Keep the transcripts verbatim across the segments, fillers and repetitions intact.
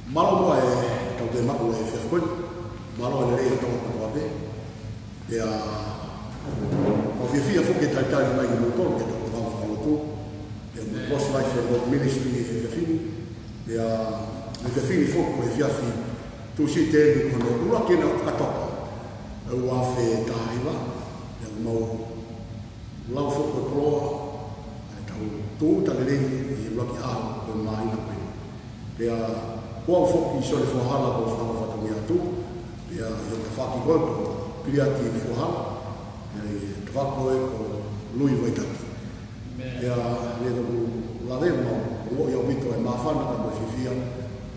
Mālō muʻa e tau toe maʻu e efiafi ko eni. Mālō e lelei ʻa e Tonga kotoa pē. Pea ʻoku ou fiefia foki ke talitali mai kimoutolu ki heʻetau fakalotu. Pea mo e Lost Life World Ministry he efiafi ni. Pea mo e efiafi ni foki ko e efiafi Tūsite eni ko hono ʻuluaki ʻena ʻo ʻOkatopa, ua afe taha hiva. Pea ʻoku mau lau foki ko e koloa ʻa ʻetau tūʻuta lelei ʻi he ʻuluaki ʻaho ʻo e māhina ko eni. Pea ko au foki Sione Fuahala, ko e fānau fatongia atu. Pea ʻi he tafaʻaki ko ē ko Piliati Fuahala. Pea ʻi he tafaʻaki ko ē ko Lui Vaitaki. Pea ʻi heʻeku lave, ʻoku mau ongoʻi ʻaupito e māfana pea mo e fiefia,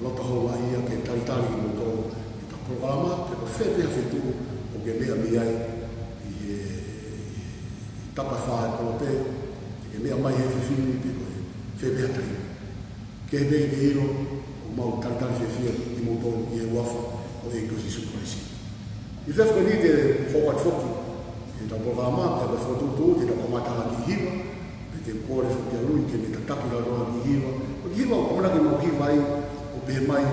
loto houngaʻia ke talitali kimoutolu ʻi heʻetau polokalama, pe ko fē pē ha feituʻu ʻoku ke meʻa mei ai ʻi he, ʻi he tapa fā e kolope, ke ke meʻa mai he efiafi ni pe ko e fē pē ha taimi. Ke pē ke ʻilo, ʻoku mau talitali fiefia kimoutolu ʻi he huafa ʻo e ʻEiki ko Sīsū Kalaisi. ʻI he efiafi ko eni te u hoko atu foki ʻi heʻetau polokalama, pea ko e fokotuʻutuʻu te tau kamata ʻaki e hiva, pea te u kole foki kia Lui ke ne tataki lalo ʻaki e hiva. Ko e hiva ʻoku ʻamanaki ke mau hiva ai, ʻo pehē mai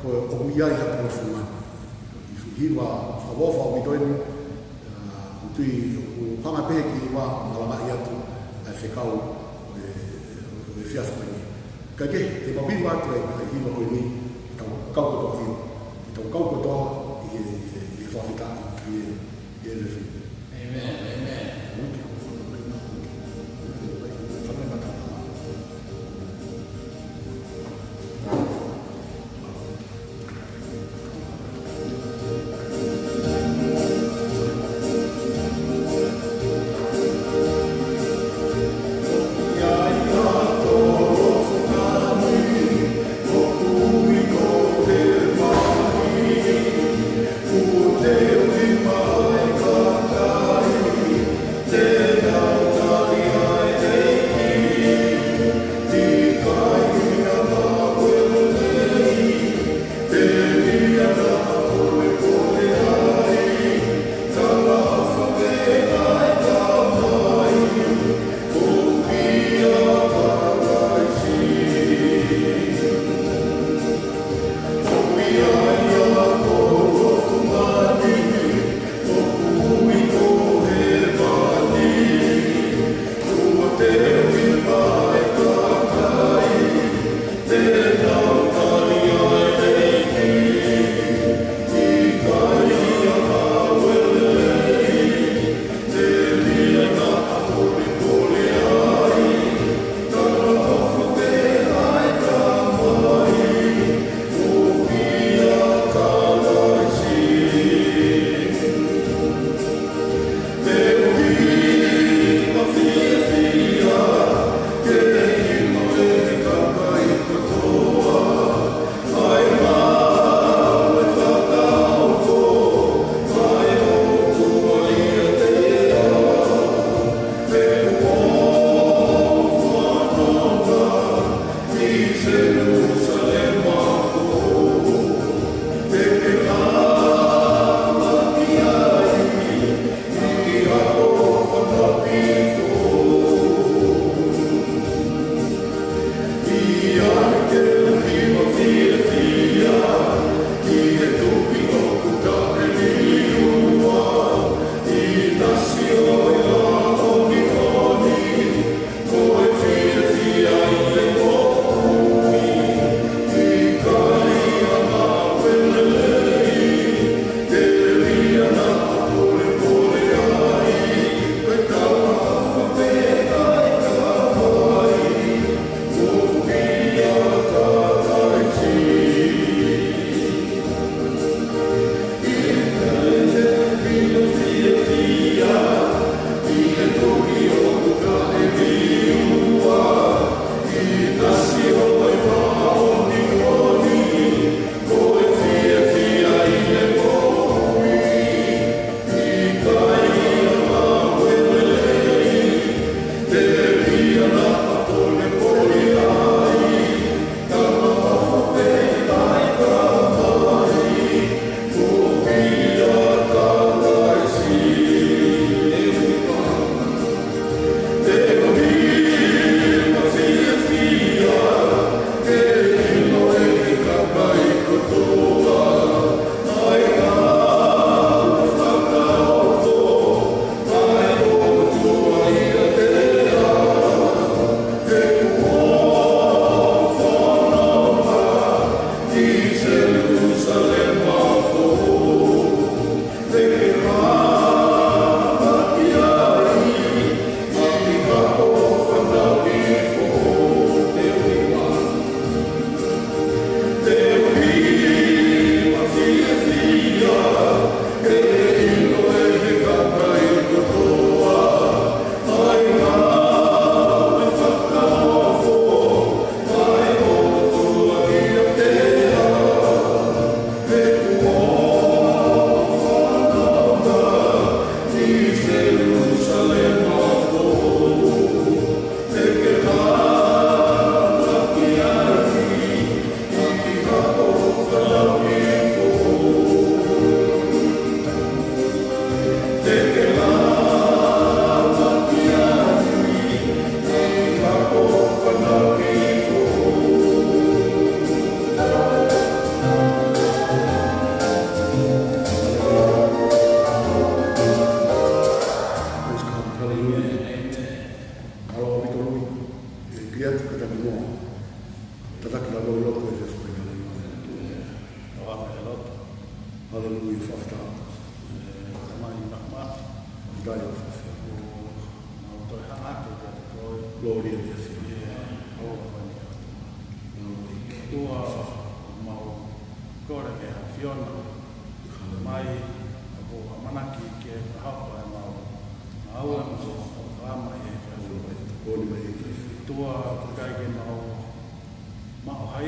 ko e ʻOku ʻi ai ha Polofunga. Ko e hiva fakaʻofoʻofa ʻaupito eni, ʻa, ʻoku ou tui ʻoku hanga pē he kiʻi hiva ʻo malangaʻi atu ʻa e fekau ʻo e, ʻo e efiafi ko eni. Kae kehe, te mau hiva atu e, e hiva ko eni, ke tau kau kotoa ʻi, ke tau kau kotoa ʻi he, ʻi he, ʻi he fakafetaʻi, ʻi he, ʻi he efiafi ni. ʻĒmeni, ʻēmeni.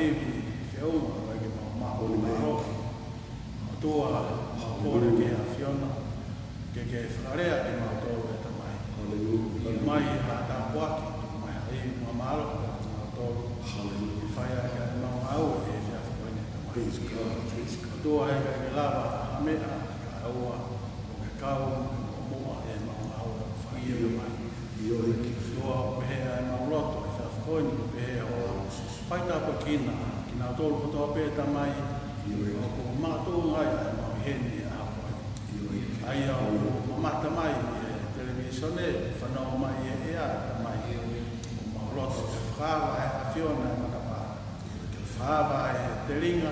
ivi feʻunga ʻoku ʻikai ke mau maʻu ʻa e mālohi. ʻOtua, mau kole ki he ʻAfiona ke ke fakalea kimautolu, ʻe Tamai. Haleluia. Mai ha tāpuaki, mai ha ivi mo e mālohi kiate kimautolu. Haleluia. Ke fai ai ʻemau ngāue he efiafi ko eni, ʻe Tamai. Praise God. Praise God. ʻOtua, ʻe ʻikai ke lava ha meʻa ʻe taha ʻoku kau mo e muʻomuʻa ʻemau ngāue ʻoku fai, ʻe Tamai. ʻIo, ʻEiki. ʻOtua, ʻoku pehē ʻemau loto he efiafi ko eni, ʻoku pehē ʻoku fai tāpuekina kinautolu kotoa pē, Tamai. ʻIo, ʻEiki. ʻOku makatuʻunga ai ʻemau ʻi heni he ʻaho ko eni. ʻIo, ʻEiki. ʻA ia ʻoku mamata mai he televīsone, fanongo mai he ʻea, Tamai. ʻOku mau loto ke fakaava ʻe he ʻAfiona e matapā. Fakaava e telinga,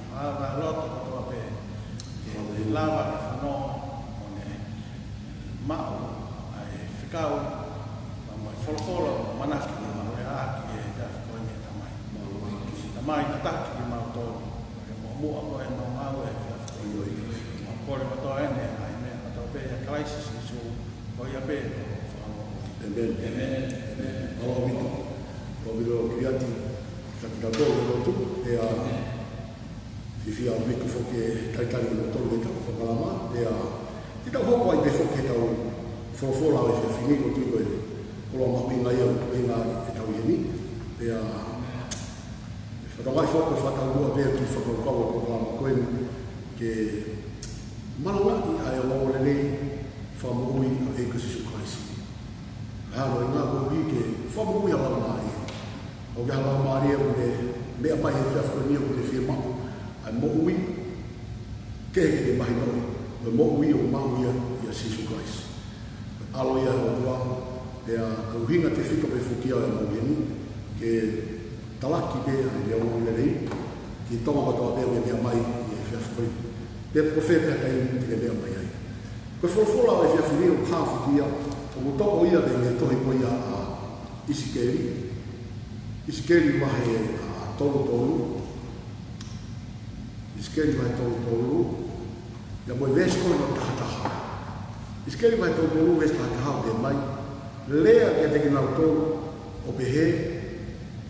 fakaava e loto kotoa pē. Ke lava ke fanongo mo ne maʻu ʻa e fekau, pea mo e folofola ʻoku ʻamanaki ke mau leaʻaki he efiafi ko eni, ʻe Tamai. Tamai, tataki kimautolu ke muʻomuʻa ko ē ʻemau ngāue he efiafi ko eni. Mau kole kotoa eni ʻa e ngaahi meʻa kotoa pē ʻia Kalaisi Sīsū, ko ia pē ko e Fakamoʻui. ʻĒmeni. ʻĒmeni. ʻĒmeni. Mālō ʻaupito. Mālō ʻaupito, Kiliati, ka kita tō le lotu, ʻe a fifia ʻaupito foki e talitali mo tolu e tau polokalama, ʻe a, te tau hoko ai pē foki he tau folofola ʻo e efiafi ni, ʻoku ou tui ko e koloa mahuʻinga ia ʻoku ʻi heni ʻi he tau ʻi heni, ʻe a, Fakatauange foki, fakataumuʻa pē ki he fakakaukau ʻo e polokalama ko eni, ke malangaʻi ʻa e ongoongolelei fakamoʻui ʻa e ʻEiki ko Sīsū Kalaisi. Ka hano ʻi ngā koeʻuhi ke fakamoʻui ʻa e laumālie. ʻOku ʻi ai ha laumālie ʻoku ne meʻa mai he efiafi ko eni ʻoku ne fiemaʻu ʻa e moʻui kehe ke ne mahinoʻi, ko e moʻui ʻoku maʻu ia ʻia Sīsū Kalaisi. ʻAlo ia ʻo e ʻOtua, pea ko e ʻuhinga tefito pē foki ia ʻo e moʻui ni, ke talaki pē ʻa e ongoongolelei ki he Tonga kotoa pē ʻoku ne meʻa mai ʻi he efiafi ko eni. Pea ko fē pē ha taimi te ne meʻa mai ai. Ko e folofola ʻo e efiafi ni ʻoku hā foki ia, ʻoku toʻo ia mei he tohi ko ia ʻa ʻIsikeli. ʻIsikeli vahe, ʻa, tolu tolu. ʻIsikeli vahe tolu tolu, pea mo e veesi ko hono taha taha. ʻIsikeli vahe tolu tolu, veesi taha taha, ʻoku pehē mai: Lea kiate kinautolu, ʻo pehē,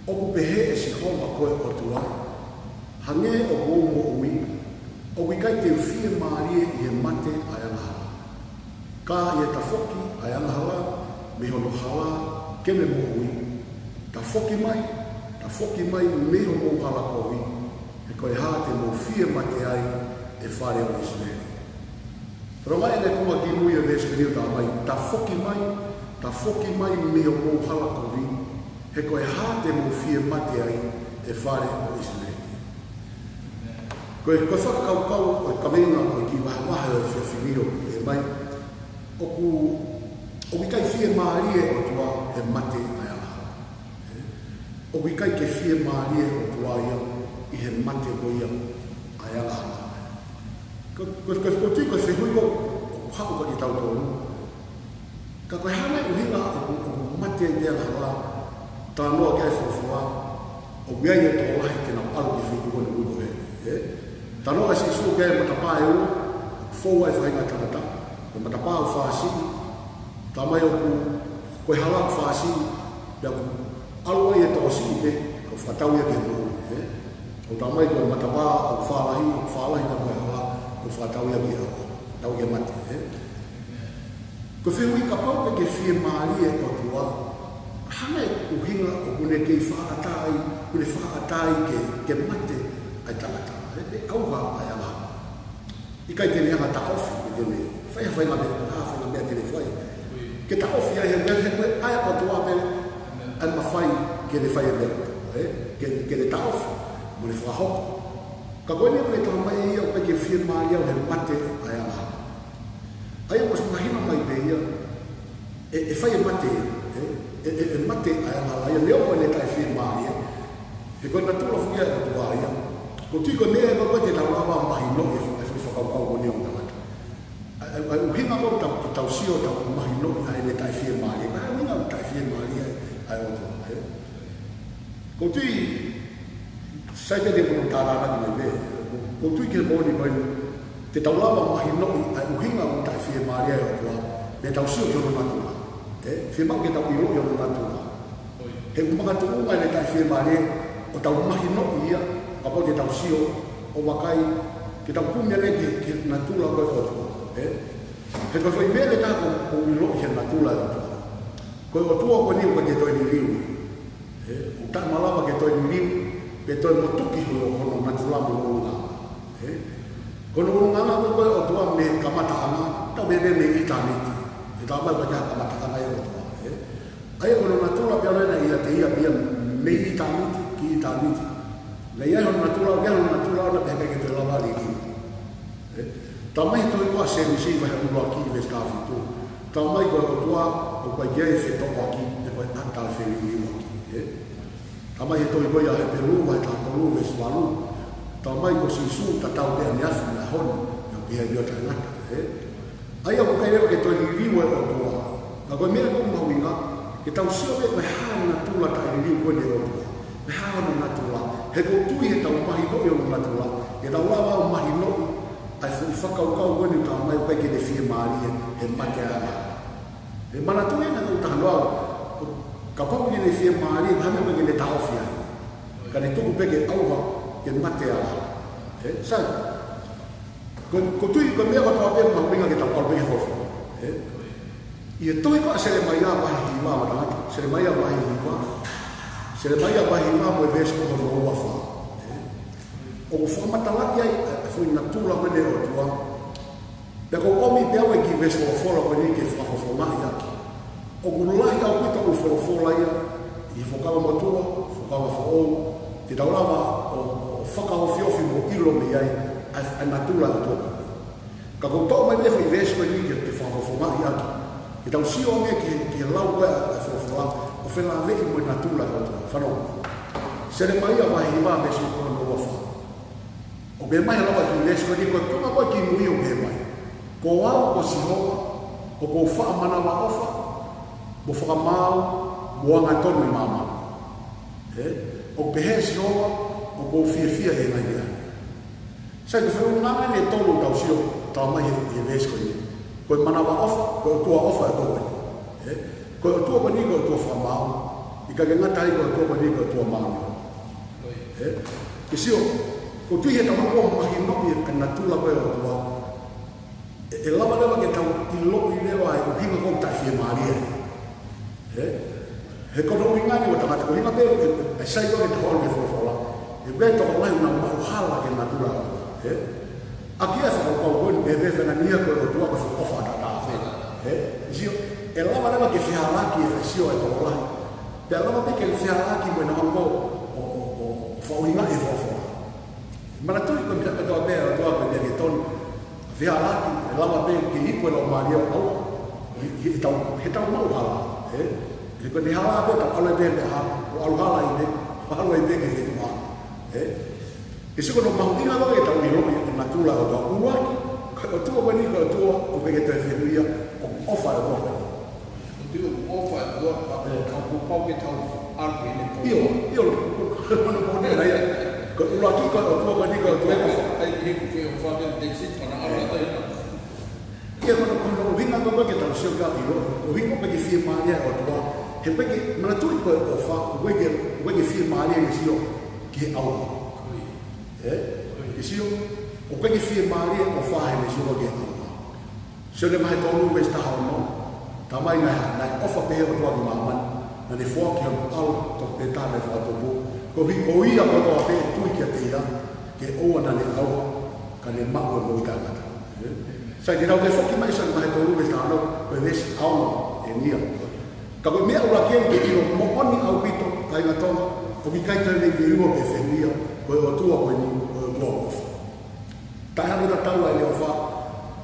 ʻOku pehē ʻe Sihova ko e ʻOtua, hangē ʻoku ou moʻui, ʻoku ʻikai te u fiemālie ʻi he mate ʻa e angahala, ka ʻi he tafoki ʻa e angahala mei hono hala ke ne moʻui. Tafoki mai, tafoki mai mei hoʻomou hala kovi, he ko e hā te mou fie mate ai, ʻe fale ʻo ʻIsileli? Fanongo mai e konga kimui ʻo e veesi ko eni ʻoku talamai: Tafoki mai, tafoki mai mei hoʻomou hala kovi, he ko e hā te mou fie mate ai, ʻe fale ʻo ʻIsileli? Ko e, ko e fakakaukau ʻo e kaveinga ʻo e kiʻi vahevahe ʻo e efiafi ni ʻoku pehē mai, ʻoku, ʻoku ʻikai fiemālie ʻOtua he mate ʻa e angahala. ʻOku ʻikai ke fiemālie ʻOtua ia ʻi he mate ko ia ʻa e angahala. Ko, ko, ko, ko e fehuʻi ko ē ʻoku haʻu kiate kitautolu. Ka ko e hā nai e ʻuhinga ʻoku, ʻoku mate ai e angahala? Talanoa ki ai e folofola, ʻoku ʻi ai e tokolahi te nau ʻalu ki he feituʻu ko eni ʻoku ui ko heli, ē? Talanoa ʻa Sīsū ki he matapā ʻe ua, fou ai e faʻahinga ʻo e tangata. Ko e matapā ʻoku fāsiʻi, talamai ʻoku, ko e hala ʻoku fāsiʻi, pea ʻoku ʻalu ai e tokosiʻi pē, ʻo fakatau ia ki he moʻui, ē? ʻOku talamai ko e matapā ʻoku fālahi, ʻoku fālahi pea mo e hala, ʻo fakatau ia ki he, fakatau ki he mate, ē? Ko e fehuʻi, kapau ʻoku ʻikai ke fiemālie ʻOtua, hā nai e ʻuhinga ʻoku ne kei fakaʻatā ai, ʻoku ne fakaʻatā ai ke, ke mate ʻa e tangata, ē, ʻe ʻauha ʻa e angahala? ʻIkai te ne hanga ʻo taʻofi, ʻikai te ne fai ha faʻahinga meʻa, ha faʻahinga meʻa te ne fai ke taʻofi ai, he meʻa, he ko e ʻa e ʻOtua pē ʻa e mafai ke ne fai e meʻa, ē, ke, ke ne taʻofi mo ne fakahoko. Ka ko eni ʻoku ne talamai ʻe ia ʻoku ʻikai ke fiemālie au he mate ʻa e angahala. ʻA ia ʻoku ʻosi mahino mai pē ia, ʻe, ʻe fai e mate, ē? ʻE, ʻe, ʻe mate ʻa e angahala ia, neongo ʻene taʻefiemālie. He ko e natula foki ia ʻo e ʻOtua ia. ʻOku ou tui ko e meʻa ia ko ē te tau lava ʻo mahinoʻi e fa-, e fakakaukau ko eni ʻo e tangata. ʻA, ʻa, ʻa e ʻuhinga ko ē ʻoku tau, tau sio ʻo tau mahinoʻi ʻa ʻene taʻefiemālie, ko e ʻuhinga ʻoku taʻefiemālie ai ʻa e ʻOtua, ē? ʻOku ou tui, sai pē te u tātānaki mai pē, ʻoku ou tui ki he moʻoni ko eni, te tau lava ʻo mahinoʻi ʻa e ʻuhinga ʻoku taʻefiemālie ai e ʻOtua, mei heʻetau sio ki hono natula. Ē? Fiemaʻu ke tau ʻiloʻi hono natula. He ʻoku makatuʻunga ʻene taʻefiemālie ʻo tau mahinoʻi ia, kapau te tau sio ʻo vakai, ke tau kumi ange ki he, ki he natula ko ē ʻo e ʻOtua, ē? He ko e foʻi meʻa ʻe taha ʻoku, ʻoku ʻiloʻi he natula ʻo e ʻOtua. Ko e ʻOtua ko eni ʻoku ʻikai ke toe liliu. Ē? ʻOku taʻemalava ke toe liliu, pe toe motuki hono, hono natula mo hono ʻulungaanga. Ē? Ko hono ʻulungaanga ko ē ʻo e ʻOtua mei he kamataʻanga, tautefito mei ʻitāniti. ʻE talamai ʻoku ʻikai ke kamataʻanga ʻa e ʻOtua. Ē? ʻA ia ko hono natula pē ʻoku ʻiate ia pē ia mei ʻitāniti ki ʻitāniti. Naʻe ʻi ai hono natula, ʻoku ʻi ai hono natula ʻoʻona pea ʻikai ke toe lava liliu. Ē? Talamai he tohi ko ē ʻa Sēnesi vahe ʻuluaki veesi taha fitu. Talamai ko e ʻOtua ʻoku ʻikai ke fetoʻoaki, ʻe ko e ʻata feliliuaki. Ē? Talamai he tohi ko ia ʻa Hepelū vahe taha tolu veesi valu. Talamai ko Sīsū tatau pē ʻaneafi mo e ʻaho ni, ʻo pehē ʻi he taʻengata. Ē? ʻA ia ʻoku ʻikai leva ke toe liliu e ʻOtua. Ka ko e meʻa ʻoku mahuʻinga, ke tau sio pē ko e hā e natula taʻeliliu ko eni ʻo e ʻOtua. Ko e hā hono natula. He ʻoku ou tui heʻetau mahinoʻi hono natula, ke tau lava ʻo mahinoʻi ʻa e foʻi fakakaukau ko eni ʻoku talamai ʻoku ʻikai ke ne fiemālie he mate angahala. Ē, manatuʻi ʻena ʻoku ou talanoa, kapau ʻoku ʻikai ke ne fiemālie, ko e hā e meʻa ʻoku ʻikai ke ne taʻofi ai? Ka ne tuku pē ke ʻauha ke mate angahala. Ē, sai. Ko, ʻoku ou tui ko e meʻa kotoa pē mahuʻinga ke tau ʻalu pē ki he folofola. Ē? ʻI he tohi ko ē ʻa Selemaia vahe hiva, ʻa e tangata, Selemaia vahe hiva. Selemaia vahe hiva mo e veesi ko hono ua fā. Ē? ʻOku fakamatalaʻi ai e foʻi natula ko eni ʻo e ʻOtua. Pea ʻoku ou ʻomi pē au e kiʻi veesi folofola ko eni ke fakafofongaʻi ʻaki. ʻOku lahi ʻaupito ʻa e folofola ia, ʻi he Fuakava Motuʻa, Fuakava Foʻou, te tau lava ʻo, ʻo fakaofiofi mo ʻilo mei ai ʻa e, ʻa e natula ʻo e ʻOtua. Ka ʻoku ou toʻo mai pē foʻi veesi ko eni ke, ke fakafofongaʻi ʻaki. Ke tau sio ange ki he, ki he lau ko ē ʻa e folofola, ʻo felāveʻi mo e natula ʻo e ʻOtua. Fanongo. Selemaia vahe hiva veesi ko hono ua fā. ʻOku pehē mai e lau ʻa e kiʻi veesi ko eni, ko e konga ko ē kimui ʻoku pehē mai: Ko au ko Sihova, ʻoku ou faʻa manavaʻofa, mo fakamaau, mo angatonu ʻi māmani. Ē? ʻOku pehē ʻe Sihova, ʻoku ou fiefia ʻi he ngaahi meʻa ni. Sai, ko e foʻi ʻulungaanga ʻeni ʻe tolu ʻoku tau sio, talamai he, he veesi ko eni. Ko e manavaʻofa, ko e ʻOtua ʻofa ʻa e ʻOtua ko eni. Ē? Ko e ʻOtua ko eni, ko e ʻOtua fakamaau. ʻIkai ke ngata ai, ko e ʻOtua ko eni, ko e ʻOtua māʻoniʻoni. Ē? Ke sio, ʻoku ou tui heʻetau mahinoʻi e natula ko ē ʻo e ʻOtua, ʻe, ʻe lava leva ke tau ʻiloʻi leva e ʻuhinga ʻoku taʻefiemālie. Ē? He ko hono ʻuhinga ʻeni ʻo e tangata, ko e ʻuhinga pē ʻe, ʻe, ʻe sai ko ē ke tau ʻalu ki he folofola. He ʻoku ʻi ai e tokolahi ʻoku nau maʻu hala ki he natula ʻo e ʻOtua. Ē? ʻAki ʻa e fakakaukau ko eni, ʻe pehē ʻe Fenania ko e ʻOtua ko e fuʻu ʻofa ʻataʻatā pē. Ē? Sio, ʻe lava leva ke fehalaaki e sio ʻa e tokolahi. Pea lava pē ke fehalaaki mo ʻenau hanga ʻo, ʻo, ʻo, ʻo, ʻo fakaʻuhingaʻi e folofola. Manatuʻi ko e meʻa kotoa pē ʻa e ʻOtua ko e meʻa ke tonu. Fehalaaki, ʻe lava pē ke ipu e laumālie ʻo ʻauha. He, heʻetau, heʻetau maʻu hala. Ē? He ko ʻene hala pē, tau ʻalu pē mei he hala, ʻo ʻalu hala ai pē, ʻo ʻalu ai pē ki he feituʻu hala. Ē? Ke sio ko hono mahuʻinga ko ē ke tau ʻiloʻi e natula ʻo e ʻOtua. ʻUluaki, ko e ʻOtua ko eni, ko e ʻOtua ʻoku ʻikai ke toe fehuʻia, ʻoku ʻofa e ʻOtua ko eni. ʻOku ʻofa e ʻOtua, ka, ka kuo pau ke tau ʻalu ki heʻene ʻOtua. ʻIo, ʻio, ko hono moʻoni ia. Ko e ʻuluaki ko e ʻOtua ko eni ko e ʻOtua ʻofa. ʻAi, ʻi he kuo ke ʻofa ke te sit pana ala tai na. ʻIo, ko hono, ko hono ʻuhinga ko ē ke tau sio ki ai ʻo ʻilo. ʻUhinga ʻoku ʻikai ke fiemālie e ʻOtua. He ʻoku ʻikai ke, manatuʻi ko e ʻofa, ʻoku ʻikai ke, ʻoku ʻikai ke fiemālie ʻene sio ki he ʻauha. Ē? Ke sio, ʻoku ʻikai ke fiemālie e ʻofa heʻene sio ki he ʻauha. Sione vahe tolu veesi taha ono, talamai naʻe, naʻe ʻofa pehē ʻa e ʻOtua ki māmani, naʻa ne foaki hono ʻAlo tofu pē taha naʻe fakatupu, koeʻuhi ko ia kotoa pē ʻe tui kiate ia, ke ʻoua naʻa ne ʻauha, ka ne maʻu e moʻui taʻengata. Ē? Sai, te tau toe foki mai Sione vahe tolu veesi taha ono, ko e veesi ʻaonga ʻeni ia. Ka ko e meʻa ʻuluaki ʻeni ke ʻilo moʻoni ʻaupito, kāinga Tonga, ʻoku ʻikai toe liliu pe fehuʻia, ko e ʻOtua ko eni, ko e ʻOtua ʻofa. Taʻe hano tatau ʻa ʻene ʻofa,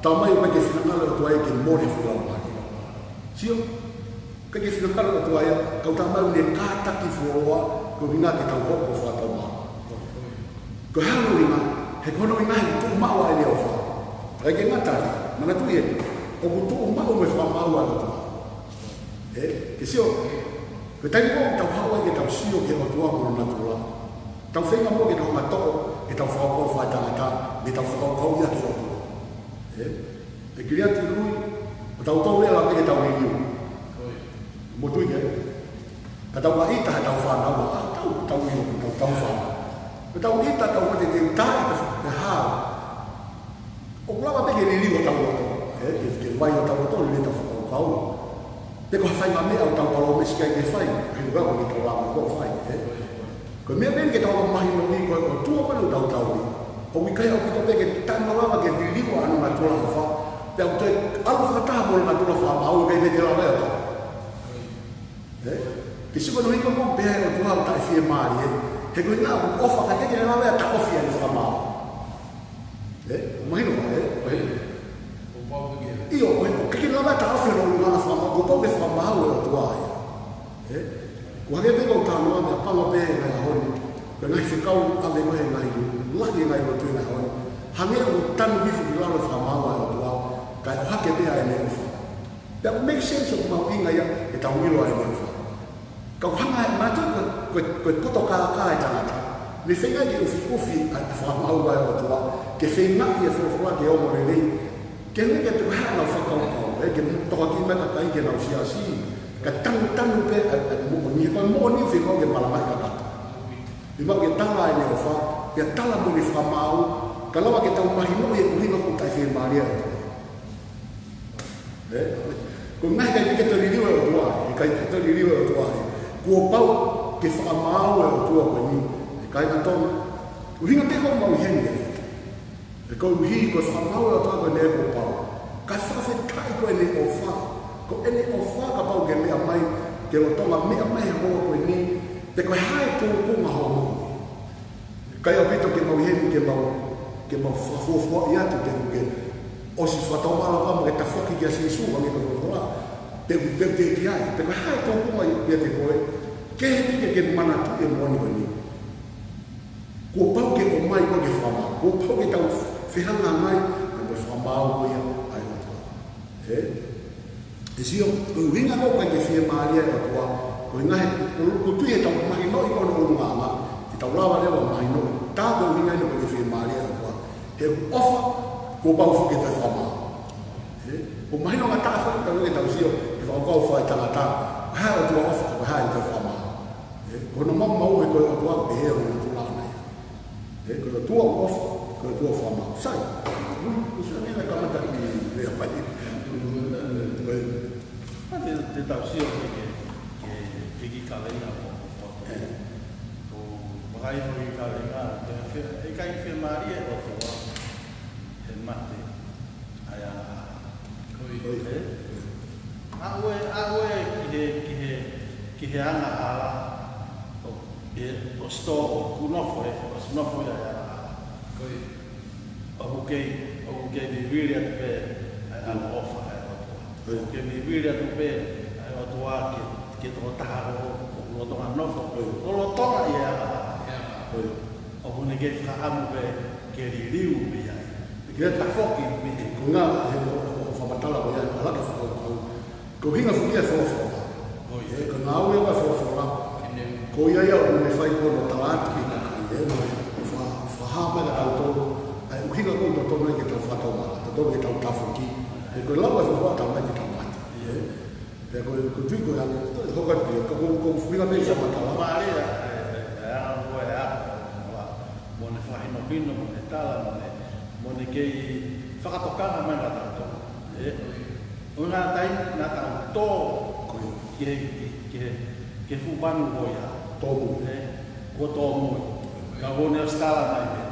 talamai ʻoku ʻikai ke finangalo e ʻOtua ia ke mole e fuʻu laumālie. Sio, ʻikai ke finangalo e ʻOtua ia, ka ʻoku talamai ʻoku ne kātaki fuoloa, ko e ʻuhinga ke tau hoko ʻo fakataumāhanga. Ko e hā hono ʻuhinga? He ko hono ʻuhinga he ʻoku tuʻumaʻu ʻa ʻene ʻofa. ʻIkai ke ngata ai, manatuʻi ē, ʻoku tuʻumaʻu mo e fakamaau ʻa e ʻOtua. Ē, ke sio, ko e taimi ko ē ʻoku tau haʻu ai ke tau sio ki he ʻOtua mo hono natula, tau feinga muʻa ke tau hanga ʻo toʻo ʻetau fakakaukau fakaetangata, mei heʻetau fakakaukau ia ki he ʻOtua. Ē, ʻe Kiliati Lui, ʻo tau tau lea pē ke tau liliu. Motuʻi ke. Ka tau ka ʻita heʻetau fānau, ʻa, tau, tau ʻilo, tau, tau fā. Ko ʻetau ʻita, tau mate te u tā ʻi he hā. ʻOku lava pē ke liliu hotau loto, ē, ke, ke vai hotau loto, liliu hotau fakakaukau. Pe ko ha faʻahinga meʻa ʻoku tau palōmesi ki ai ke fai, he ʻoku ʻikai ko ʻetau lava ʻo fai, ē. Ko e meʻa pē eni ke tau mahinoʻi ko e ʻOtua ko ē ʻoku tau tauhi. ʻOku ʻikai ʻaupito pē ke tau lava ke liliu ʻa hono natula ʻofa, pea ʻoku toe ʻalu fakataha mo hono natula fakamaau, ʻikai pē ke lava ia ʻo tau. Ē? Ke sio ko hono ʻuhinga ʻoku pehē ʻOtua ʻoku taʻefiemālie, ē? He ko e ʻuhinga ʻoku ʻofa ka ʻikai ke lava ia ʻo taʻofi ʻene fakamaau. Ē? Mahino, ē? ʻIo, ʻoku ʻikai ke lava ia ʻo taʻofi hono ʻulungaanga fakamaau, kuo pau ke fakamaau e ʻOtua ia. Ē? Ko e hangē pē ko ʻeku talanoa mei he panga pē he ngaahi ʻaho ni. Ko e ngaahi fekau ʻave ko ē he ngaahi lahi e ngaahi lotu he ngaahi ʻaho ni. Hangē ʻoku tanu hifo ki lalo e fakamaau ʻa e ʻOtua, kae ʻohake pē ʻa ʻene ʻofa. Pea ʻoku make sense ʻoku mahuʻinga ia ke tau ʻilo ʻa ʻene ʻofa. Ka ʻoku hanga ʻe he mātuʻa ko e, ko e, ko e poto kākā e tangata. Mei he feinga ke ʻufiʻufi ʻa e fakamaau ʻa e ʻOtua, ke feingaʻi e folofola ke ongo lelei. Ke ne ke te kaha nau fakakaukau, ē, ke toka ki mai kakai ke nau siasi. Ka tanu, tanu pē ʻa e, ʻa e moʻoni, ko e moʻoni ʻoku feinga ke malangaʻi kakato. Fiemaʻu ke tala ʻene ʻofa, pea tala mo ʻene fakamaau, ka lava ke tau mahinoʻi e ʻuhinga ʻoku taʻefiemālie. Ē? Ko e ngaahi ʻikai ke toe liliu e ʻOtua, ʻikai ke toe liliu e ʻOtua. Kuo pau ke fakamaau e ʻOtua ko eni, ʻe kāinga Tonga. ʻUhinga pē ko ʻemau ʻi heni. He koeʻuhi ko e fakamaau e ʻOtua ko eni kuo pau. Ka fakafetaʻi ko ʻene ʻofa. Ko ʻene ʻofa kapau ke meʻa mai, ke lolotonga meʻa mai he houa ko eni, pe ko e hā e tūkunga hoʻo moʻui. ʻIkai ʻaupito ke mau ʻi heni ke mau, ke mau fakafuofuaʻi atu pe ʻoku ke ʻosi fakatomala pea mo ke tafoki kia Sīsū, hangē ko e folofola, pe ʻoku, pe ʻoku teʻeki ai, pe ko e hā e tūkunga ʻiate koe, kehe pē ke ke manatuʻi e moʻoni ko eni. Kuo pau ke ʻomai koe ke fakamaau, kuo pau ke tau fehangahangai mo e fakamaau ko ia ʻa e ʻOtua. Ē? ʻE sio, ko e ʻuhinga ko e ʻikai ke fiemālie e ʻOtua, ko e ngaahi, ko, ko e tui ʻetau mahinoʻi ko hono ʻulungaanga, ke tau lava leva ʻo mahinoʻi, tā ko e ʻuhinga ʻeni ʻoku ʻikai ke fiemālie e ʻOtua. He ʻofa, kuo pau foki ke tau fakamaau. Ē? ʻOku mahino ngataʻa foki ʻetau, ʻetau sio, he fakakaukau fakaetangata, ko e hā e ʻOtua ʻofa, ko e hā ʻene fakamaau. Ē? Ko hono maumau ē ko e ʻOtua, pehē hono natula ʻana ia. Ē, ko e ʻOtua ʻofa, ko e ʻOtua fakamaau. Sai, ui, ui, sai, meʻa kamata ki lea mai. Ko e, ʻa te, te tau sio ke, ke, ke ki kaveinga ko, ko, ko, ē, ko vakai ko ki kaveinga, ke fe, ʻikai fiemālie e ʻOtua, he mate. ʻA e angahala. Ko ia. Ko ia. Ē? Ko ia. ʻAʻu ē, ʻaʻu ē ki he, ki he, ki he angahala. ʻO, ē, ʻosi tō, ʻoku nofo ē, ʻosi nofo ia ʻa e angahala. Ko ia. ʻOku kei, ʻoku kei vivili atu pē ʻa e ʻaloʻofa ʻa e ʻOtua. Ko ia. ʻOku kei vivili atu pē ʻa e ʻOtua ke, ke tokotaha ʻoku, ʻoku lolotonga nofo. Ko ia. ʻOku lolotonga ʻi he angahala. Ko ia. ʻOku ne kei fakaʻamu pē ke liliu mei ai. Ke tafoki mei ai. Ko e ngaahi, ʻo, ʻo, ʻo fakamatala ko ia, ʻa e laka fakakaukau. Ko e ʻuhinga foki ia e folofola. Ko ia. Ē, ko e ngāue ia ʻa e folofola. Ko ia ia ʻoku ne fai ko hono tala atu ki he kakai, ē, mo e fa-, fakahā mai kia tautolu ʻa e ʻuhinga ko ē ʻoku totonu ai ke tau fakatomala, totonu ke tau tafoki. Ē, ko e lau ʻa e folofola talamai ke tau mate. Ē. Pea ko e, ko e tui ko e hā, ko e hoko atu ki ai, ka ko, ko e ʻuhinga pē ia ʻa e fakamatala. Mālie ʻa e, ʻa e, ʻa e anga ko ē ʻa e ʻaho, mo ʻene fakahinohino, mo ʻene tala, mo ʻene, mo ʻene kei fakatokanga mai kia tautolu. Ē? ʻO naʻa tau, naʻa tau tō ki he, ki he, ki he fuʻu manu ko ia. Tōmui. Ē? Kuo tōmui. Ka kuo ne ʻosi tala mai pē.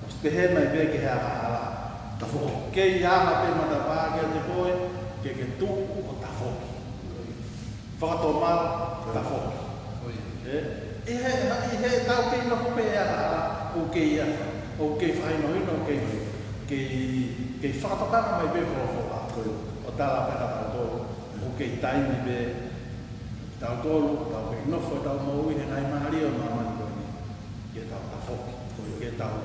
ʻOsi pehē mai pē ki he angahala. Tafoki. Kei anga pē matapā kiate koe, ke ke tuʻu ʻo tafoki. Fakatomala, tafoki. Ko ia. Ē? ʻI he, ʻi heʻetau kei nofo pē ʻi he angahala, ʻoku kei ʻi ai, ʻoku kei fakahinohino, ʻoku kei, kei, kei fakatokanga mai pē folofola. Ko ia. ʻO tala pē kia tautolu, ʻoku kei taimi pē, tautolu, tau kei nofo, tau moʻui he ngaahi mālie ʻo māmani ko eni. Ke tau tafoki, ko ia. Ke tau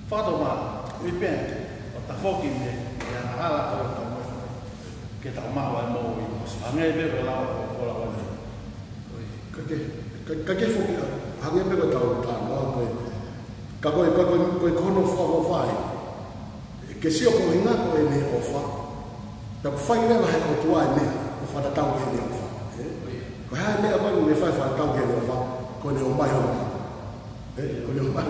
fakatomala, repent, ʻo tafoki mei he, mei he angahala ko ē ʻoku tau moʻui. Ke tau maʻu ʻa e moʻui. Hangē pē ko e lau ʻa e folofola ko eni. Ka ke, ka, ka ke foki ā, hangē pē ko ʻetau talanoa ko ē. Ka ko e, ka ko e, ko e, ko hono fakaʻofoʻofa ē. Ke sio ko e ʻuhinga ko ʻene ʻofa. Pea ʻoku fai leva ʻe he ʻOtua e meʻa, ʻo fakatatau ki heʻene ʻofa. Ē? Ko e hā e meʻa ko ē ʻoku ne fai fakatatau ki heʻene ʻofa, ko ʻene ʻomai hono manu. Ē?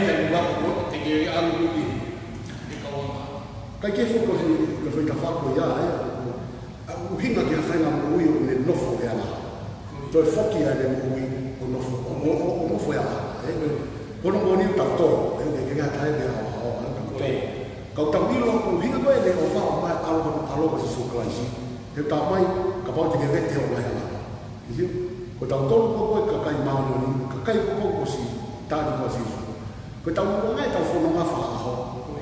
ʻi he taimi ʻoku ʻalu ʻi he kauanga. Kae kehe foki ko e foʻi tafaʻaki ia, ē. ʻA, ʻuhinga ki ha faʻahinga moʻui ʻoku ne nofo he angahala. Toe foki ʻa ʻene moʻui ʻo nofo, ʻo, ʻo, ʻo, ʻo nofo he angahala, ē. Ko hono moʻoni ʻoku tau tō, ē, ke, ke, ke hata e mea ʻo, ʻo, ʻo, tau tō. Ka ʻoku tau ʻilo ʻoku ʻuhinga ko ē ʻene ʻofa ʻo ʻomai ʻa e ʻAlo, ʻAlo ko Sīsū Kalaisi. He ʻoku talamai, kapau te ke vete ʻo ʻomai angahala. Sio? Ko tautolu ko ē kakai māʻoniʻoni, kakai ko ē ʻosi tali ʻa Sīsū. Ko ʻetau ngāue, ʻetau fononga fakaʻaho.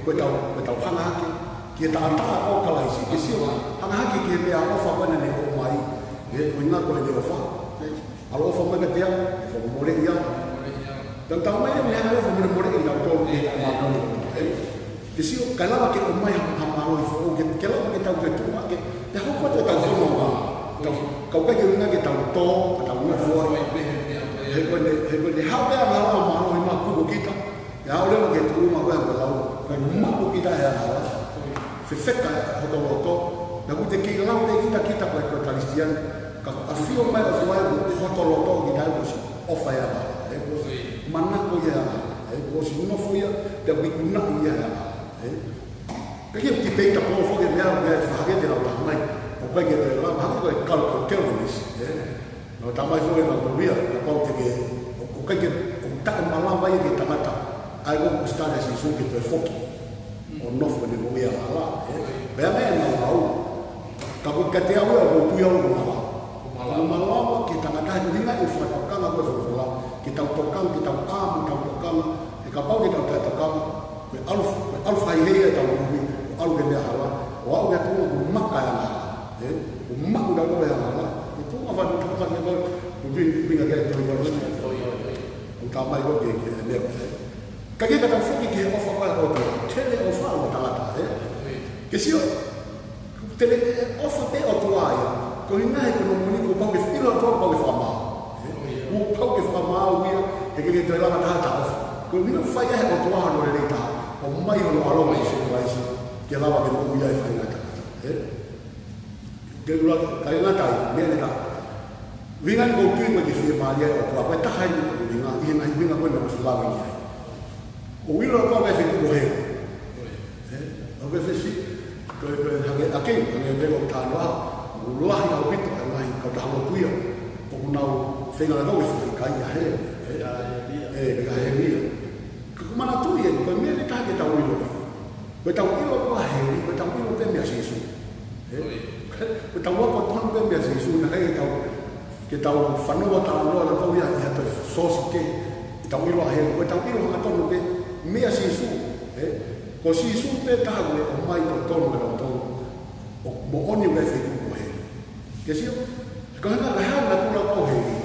Ko ʻetau, ko ʻetau hanga hake ki he taʻataʻa ʻo Kalaisi. Ke sio, hanga hake ki he meʻaʻofa ko ē naʻa ne ʻomai. He ko e ʻuhinga ko ʻene ʻofa. ʻAloʻofa mai kiate au, ʻe fakamoleʻi au. Tau tau mai ʻe he ʻaloʻofa molemoleʻi kitautolu ʻe he māʻoniʻoni. Ke sio, ʻikai lava ke ʻomai ha, ha mālohi foʻou, ke, ke lava ke tau toe tuʻu hake, ke hoko atu ʻetau fononga. Tau, ka ʻoku ʻikai ke ʻuhinga ke tau tō, ka tau nofo ai. He ko ʻene, he ko ʻene haʻu pē ʻa e angahala ʻo mālohi mai kuo kita. Pea haʻu leva ke tuʻu mai ko e lau, ko e maʻu kita ʻe he angahala. Fefeka hoto loto, naʻa kuo te kei lau pē kita, kita ko e, ko e Kalisitiane, ka ʻafio mai ʻa e ʻOtua ʻi hoto loto kita ʻoku ʻosi ʻofa ʻe he angahala, ē, kuo ʻosi manako ia ʻe he angahala, ē, kuo ʻosi nofo ia, pea kuo ikunaʻi ia ʻe he angahala, ē. Ka ke tipeita pō foki meʻa, meʻa ʻe fahake te lau taha mai, ʻoku ʻikai ke te lau, hangē ko e kau, kau Calvinist, ē. Naʻa ku talamai foki ʻe nautolu ia, kapau te ke, ʻo, ʻoku ʻikai ke, ʻoku taʻemalava ia ki he tangata, ʻa ia ʻoku ʻosi tali ʻa Sīsū ke toe foki ʻo nofo ʻene moʻui angahala, ē. Pea meʻa naʻa ku lau, ka ko e kiate au ia ʻoku ou tui au ʻoku malava. ʻOku malava ki he tangata he ʻuhinga ʻoku fakatokanga ko e folofola, ke tau tokanga, ke tau ʻā mo tau tokanga, he kapau te tau taʻetokanga, ko e ʻalu, ko e ʻalu fakaʻeiʻeiki ʻetau moʻui, ʻo ʻalu ki he meʻa hala, ʻo aʻu ki he tuʻunga ʻoku maka e angahala, ē? ʻOku maʻu nautolu ʻe he angahala, ʻi he tuʻunga fakaʻeiʻeiki, ʻoku ui, ui ngā ke toi ua ua. ʻOku talamai ko e ke, ke meʻa ko ē. Ka ke ka tau foki ki he ʻofa ko ē ʻa e ʻOtua, tele ʻofa ʻa e tangata, ē? Ke sio, tele ʻofa pē ʻa e ʻOtua ia. Ko e ʻuhinga he ko hono moʻoni kuo pau ke filo ʻa e ʻOtua, pau ke fakamaau. Ē? Kuo pau ke fakamaau ia, he ʻikai ke toe lava taha ʻo taʻofi. Ko e ʻuhinga fai ʻe he ʻOtua hono lelei taha, ʻomai hono ʻAlo ko Sīsū Kalaisi, ke lava ke moʻui ai e faʻahinga tangata. Ē? Ke ula, ka ʻi he ngata ai, meʻa lelei taha. ʻUhinga ʻoku ou tui ko e ke fiemālie ʻa e ʻOtua, ko e taha ia ʻoku ʻuhinga, ʻi he ngaahi ʻuhinga ko ē naʻa ku ʻosi lave ki ai. ʻOku ʻilo ʻe koe ʻa e feituʻu ko heli. Ē? ʻOku ʻi ai e fesi, ko e, ko e hangē, ʻa ē, hangē pē ko e talanoa, ʻoku lahi ʻaupito ʻa e ngaahi kautaha lotu ia ʻoku nau feinga ʻo fakakaukau ke fai ʻa heli. Ē? Ē, ʻa heli ia. Ka ʻoku ou manatuʻi eni, ko e meʻa ʻe taha ke tau ʻilo. Ko ʻetau ʻilo ko ē ʻa heli, ko ʻetau ʻilo pē meia Sīsū. Ē? Ko ʻetau ako tonu pē meia Sīsū, naʻe ʻikai ke tau, ke tau fanongo talanoa ʻa e tau ia ʻi ha toe source kehe, ʻetau ʻilo ʻa heli, ko ʻetau ʻilo hangatonu pē meia Sīsū. Ē? Ko Sīsū pē taha ʻoku ne ʻomai totonu ʻa e totonu. ʻOku moʻoni ʻoku ʻi ai e feituʻu ko heli. Ke sio, ko e hā, ko e hā e natula ko heli.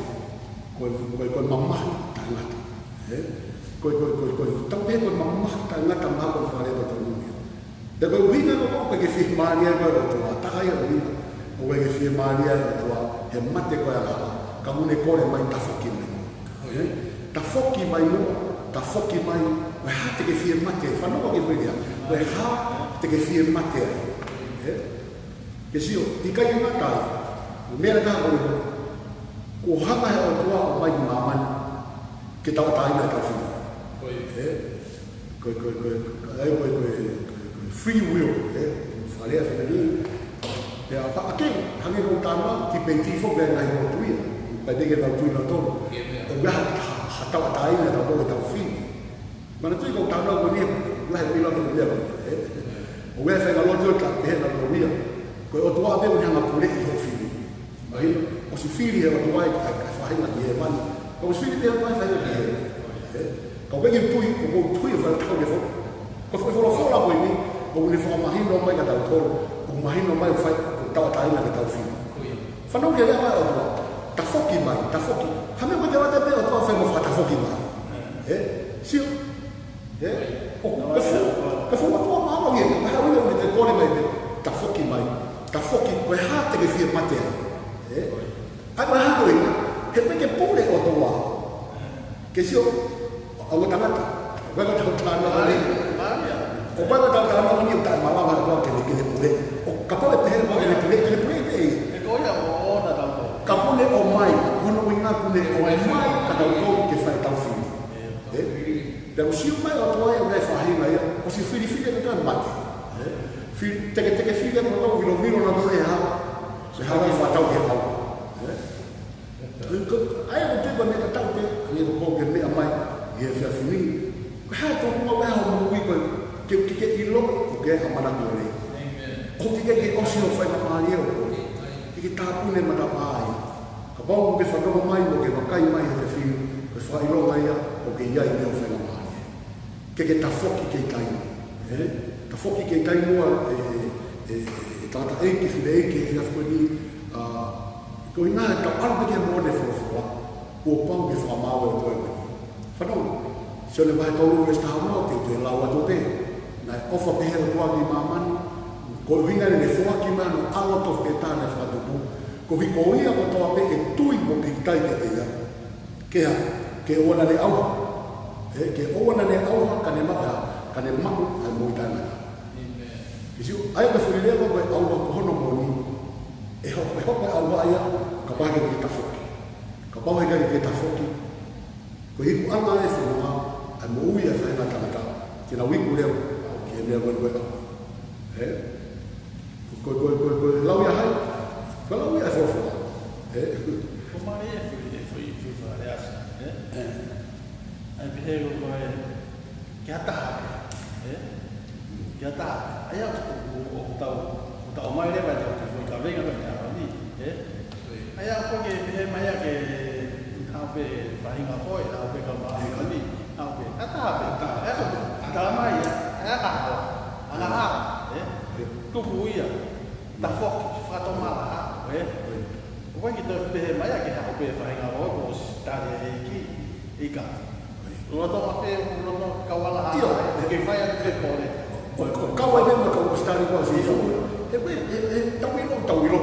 Ko e, ko e, ko e mamahi taʻengata. Ē? Ko e, ko e, ko e, ko e, tau pehē ko e mamahi taʻengata mahalo ko e fakalea totonu ia. Pea ko e ʻuhinga ko ē ʻoku ʻikai ke fiemālie ai ʻa e ʻOtua, takai ʻa e ʻuhinga ʻoku ʻikai ke fiemālie ai ʻa e ʻOtua, he mate ko ē ʻa e angahala, ka ʻoku ne kole mai tafoki mai. Ē? Tafoki mai muʻa, tafoki mai, ko e hā te ke fie mate, fanongo ki he foʻi lea, ko e hā te ke fie mate ai. Ē? Ke sio, ʻikai ke ngata ai, meʻa ʻe taha ko ē, kuo hanga ʻe he ʻOtua ʻo ʻomai ki māmani, ke tauʻatāina ʻetau fili. Ko ia. Ē? Ko e, ko e, ko e, ko e, ko e, ko e, ko e, ko e free will, ē? Fakalea fili ni. Pea ʻa ē, hangē ko e talanoa, ki he pei tifo pea ngaahi motuʻa. Pea te ke tau tui na tonu. Ia, meʻa. ʻOku ʻi ai ha, ha, ha tauʻatāina ʻetau, ʻetau fili. Manatuʻi ko e talanoa ko eni, lahi ʻilo ki he meʻa ko ē, ē? ʻOku ʻi ai e faʻahinga lotu ʻoku pehē ʻe he lotu ia, ko e ʻOtua pē ʻoku ne hanga ʻo puleʻi hoʻo fili. Mahino, ʻosi fili ʻe he ʻOtua ʻa e, ʻa e, ʻa e faʻahinga ki hēvani. Ka ʻosi fili pē ʻe he ʻOtua ʻa e faʻahinga ki hēvani. Ē? Ka ʻoku ʻikai ke tui, ʻoku ou tui ʻe faʻa tau ke fo-, ko e foʻi folofola ko eni, ʻoku ne fakamahino mai kiate kitautolu, ʻoku mahino mai ʻoku fai, ʻoku tauʻatāina ke tau fili. Fanongo ki he lea mai ʻa e ʻOtua, tafoki mai, tafoki. Hā e meʻa ʻoku ʻikai ke lava pē ʻe he ʻOtua ʻo fai mo fakatafoki mai. Ē? Sio? Ē? ʻOku, ka fu-, ka fuʻu ʻOtua māʻolunga ia, ka hā ʻoku ne te kole mai pē, tafoki mai, tafoki, ko e hā te ke fie mate ai. Ē? ʻA ia ko e hā ko ē, he ʻoku ʻikai ke pule ʻOtua. Ke sio, ʻa e tangata, ʻoku ʻikai ke tau talanoa ni. ʻOku ʻikai ke tau talanoa ni, ʻoku taʻemalava ʻa e ʻOtua ke ne, ke ne pule. ʻO kapau ʻe pehē ʻe he ʻOtua ke ne pule, ke ne pule pē ia. He ko ia ʻoku ʻoʻona tautolu. Ka ʻoku ne ʻomai, ko hono ʻuhinga ʻoku ne ʻomai kiate kitautolu ke fai ʻetau fili. Ē? Pea ʻoku sio mai ʻa e ʻOtua ia ʻoku ʻi ai e faʻahinga ia, ʻosi filifili ʻe he ʻOtua e mate. Ē? Fili, teke, teke fili ʻe he ʻOtua, vilovilo nautolu he hala. He hala ʻi he fātau ke hau. Ē? Ko, ʻa ia ko e tui ko e meʻa tatau pē, ʻa ia ko e meʻa mai, ʻi he efiafi ni. Ko e hā e tuʻunga ʻo e moʻui ko ē, ke, ke, ke ʻilo, ʻoku ke ʻamanaki ʻo lelei. ʻĒmeni. ʻOku ke, ke ʻosi hoʻo faingamālie ʻo koe. Ke ke tāpuni e matapā ia. Kapau ʻoku ke fanongo mai, ʻoku ke vakai mai he efiafi ni, ko e fakaʻilonga ia, ʻoku ke ʻi ai pē hoʻo faingamālie. Ke ke tafoki kei taimi. Ē? Tafoki kei taimi muʻa, ē, ē, ē, ē, tangataʻeiki, fineʻeiki, he efiafi ko eni, ā, ko e ʻuhinga he ʻetau ʻalu pē ki he moʻoni ʻo e folofola, kuo pau ke fakamaau ʻe koe ko eni. Fanongo, Sione vahe tolu veesi taha ono, te u toe lau atu pē. Naʻe ʻofa pehē ʻa e ʻOtua ki māmani, ko e ʻuhinga ʻene foaki mai hono ʻAlo tofu pē taha naʻe fakatupu, koeʻuhi ko ia kotoa pē ʻe tui mo pīkitai kiate ia, ke hā, ke ʻoua naʻa ne ʻauha. Ē, ke ʻoua naʻa ne ʻauha, ka ne maʻu ʻa e, ka ne maʻu ʻa e moʻui taʻengata. ʻĒmeni. Ke sio, ʻa ia ko e foʻi lea ko e ʻauha ko hono moʻoni. ʻE ho-, ʻe hoko e ʻauha ia, kapau ʻoku ke tafoki. Kapau ʻoku ʻikai ke tafoki, ko e ikuʻanga ʻe fononga ʻa e moʻui ʻa e faʻahinga tangata, ke nau iku leva ki he meʻa ko ē ko e ʻauha. Ē? Ko, ko, ko, ko e lau ia hai? Ko e lau ia e folofola. Ē? Ko e mali e fui, e fui, fui fale asa, ē? Ē. ʻA ia pehē ko e, ke ʻatā pē, ē? Ke ʻatā pē. ʻA ia ʻoku, ʻoku, ʻoku tau, ʻoku tau ʻomai leva ʻetau ke fui kavenga pē ʻi he ʻaho ni, ē? ʻA ia ʻoku ke pehē mai ia ke haʻu pē faʻahinga ko ē, haʻu pē kau maʻa ni, haʻu pē. ʻAtā pē, ʻatā. ʻA ia ko e, ʻatā mai ia, ʻa ia ka haʻu, ʻa ia ka haʻu, ē? Tuku ia, tafoki, fakatomala, ē? ʻOku ʻikai ke toe pehē mai ia ke haʻu pē faʻahinga ko ē, kuo ʻosi tali ʻe he ʻEiki, ʻikai. Loto ʻa pē, loto kau ala. ʻIo. Ke fai atu ke kole. ʻO, ʻo kau ai pē mo e kau ʻosi tali ko ē ʻa Sīsū. ʻIo. He ko e, he, he, tau ʻilo, tau ʻilo.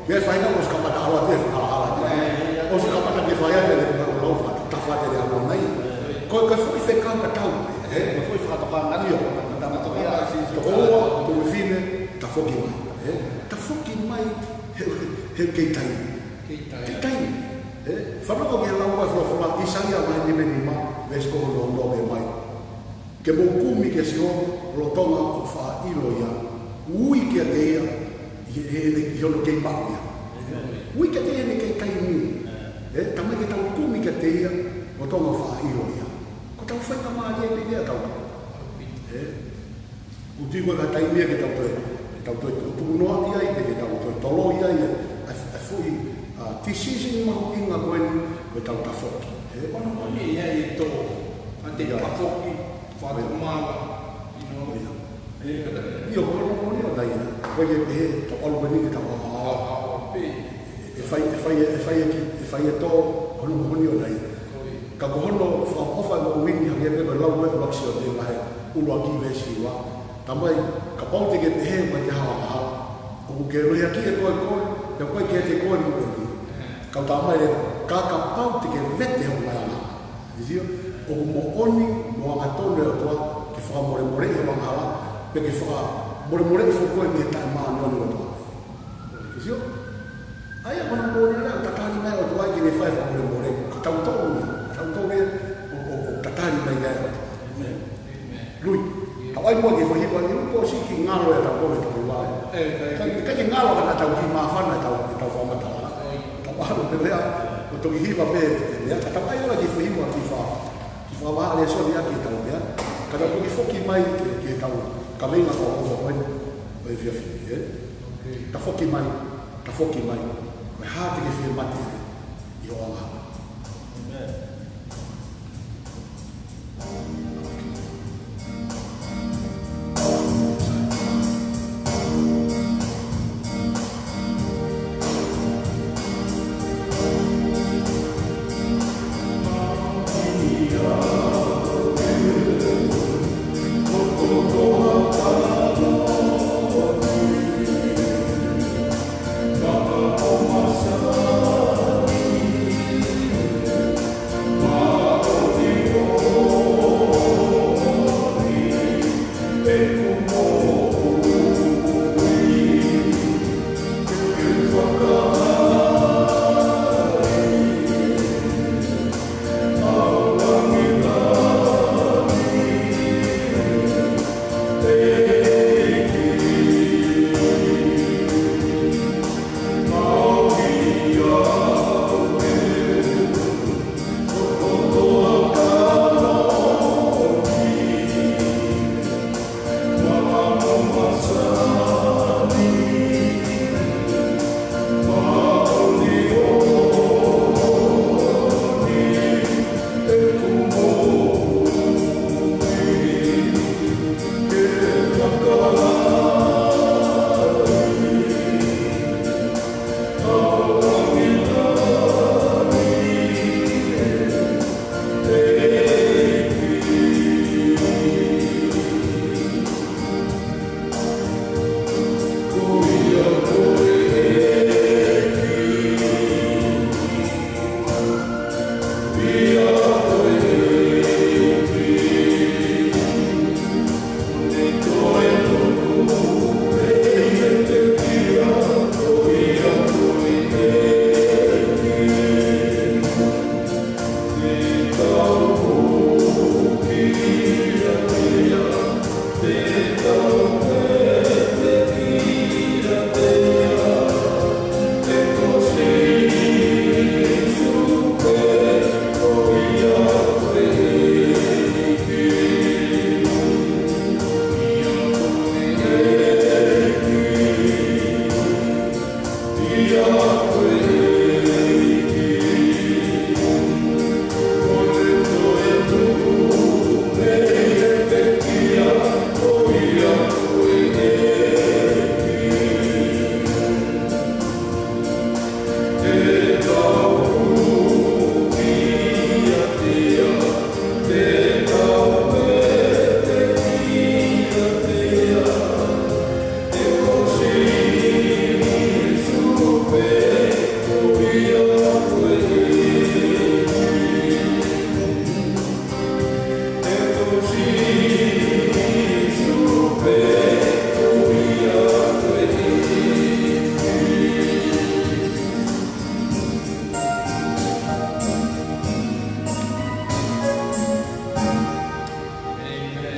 He faʻahinga ʻosi kamata ʻalu atu e fakaʻalaʻala. ʻIo, ʻio, ʻio. ʻOsi kamata ke fai atu e, ʻo lau fata, tafa atu e ʻalu mai. ʻIo, ʻio. Ko e, ko e foʻi fekau tatau. Ē? Ko e foʻi fakatokanga. ʻIo. Tama toka ʻa Sīsū. Tokoua, tuofefine, tafoki mai. Ē? Tafoki mai, he, he, he kei taimi. Kei taimi. Kei taimi. Ē? Fanongo ki he lau ʻa e folofola, ʻAisea vahe nima nima, veesi ko hono ono pē mai. Ke mou kumi kia Sihova lolotonga ʻoku faʻa ʻilo ia, ui kiate ia ʻi he, he, he, ʻi hono kei maʻu ia. Ui kiate ia ʻi he kei taimi. ʻE, talamai ke tau kumi kiate ia lolotonga ʻoku faʻa ʻilo ia. Ko ʻetau faingamālie pē ia ʻetau. ʻE, ʻoku ʻikai ko ha taimi ia ke tau toe, ke tau toe tuʻutuʻu noa ai, pe ke tau toe toloi ai, ʻa, ʻa e foʻi, ʻa, decision mahuʻinga ko eni, ko ʻetau tafoki. ʻE, Ono moni ia e tō, ʻa te Ia. tafoki, fakamala, you know. Ia. ʻIo, ko hono moʻoni ʻo e taimi, ko e pehē, tau ʻalu ko eni ke tau ʻalu. ʻE fai, ʻe fai, ʻe fai e ki, ʻe fai e tō, ko hono moʻoni ʻo e taimi. Ka ko hono fakaʻofoʻofa e moʻui ni hangē pē ko e lau ʻa e ʻuluaki Siote vahe ʻuluaki veesi ua. Talamai, kapau te ke pehē mai ke hao angahala, ʻoku ke lohiakiʻi ʻe koe koe, pea ʻoku ʻikai ke ʻiate koe moʻoni. Ka ʻoku talamai leva, ka kapau te ke vete hoʻo ngaahi angahala. Sio, ʻoku moʻoni mo angatonu e ʻOtua, ke fakamolemoleʻi hoʻo angahala, pe ke fakamolemoleʻi foki koe mei he taʻemāʻoniʻoni ʻo e ʻOtua. Sio? ʻA ia ko hono moʻoni ʻa e tatali mai ʻOtua ke ne fai fakamolemole. Ko tautolu ia. Tautolu ia ʻo, ʻo, ʻo tatali mai ʻa e ʻOtua. ʻĒmeni. Lui. Tau ʻai muʻa ki he foʻi hiva, ʻi he kuo ʻosi kiʻi ngalo ʻetau kole tau ʻai. ʻE, ʻikai. Ka, ka ke ngalo ka naʻa tau kiʻi māfana ʻetau, ʻetau fakamatala. Tau ʻalu pē meʻa, ʻo toki hiva pē, meʻa, ka tau ʻai ʻola ki he foʻi hiva ki fa, ki fakavaha lēsoni ʻaki ʻetau meʻa. Ka tau toki foki mai ki, ki heʻetau kaveinga fakaʻofoʻofa ko eni ʻo e efiafi ni, ē? Tafoki mai, tafoki mai. Ko e hā te ke fie mate ai ʻi hoʻo angahala? ʻĒmeni.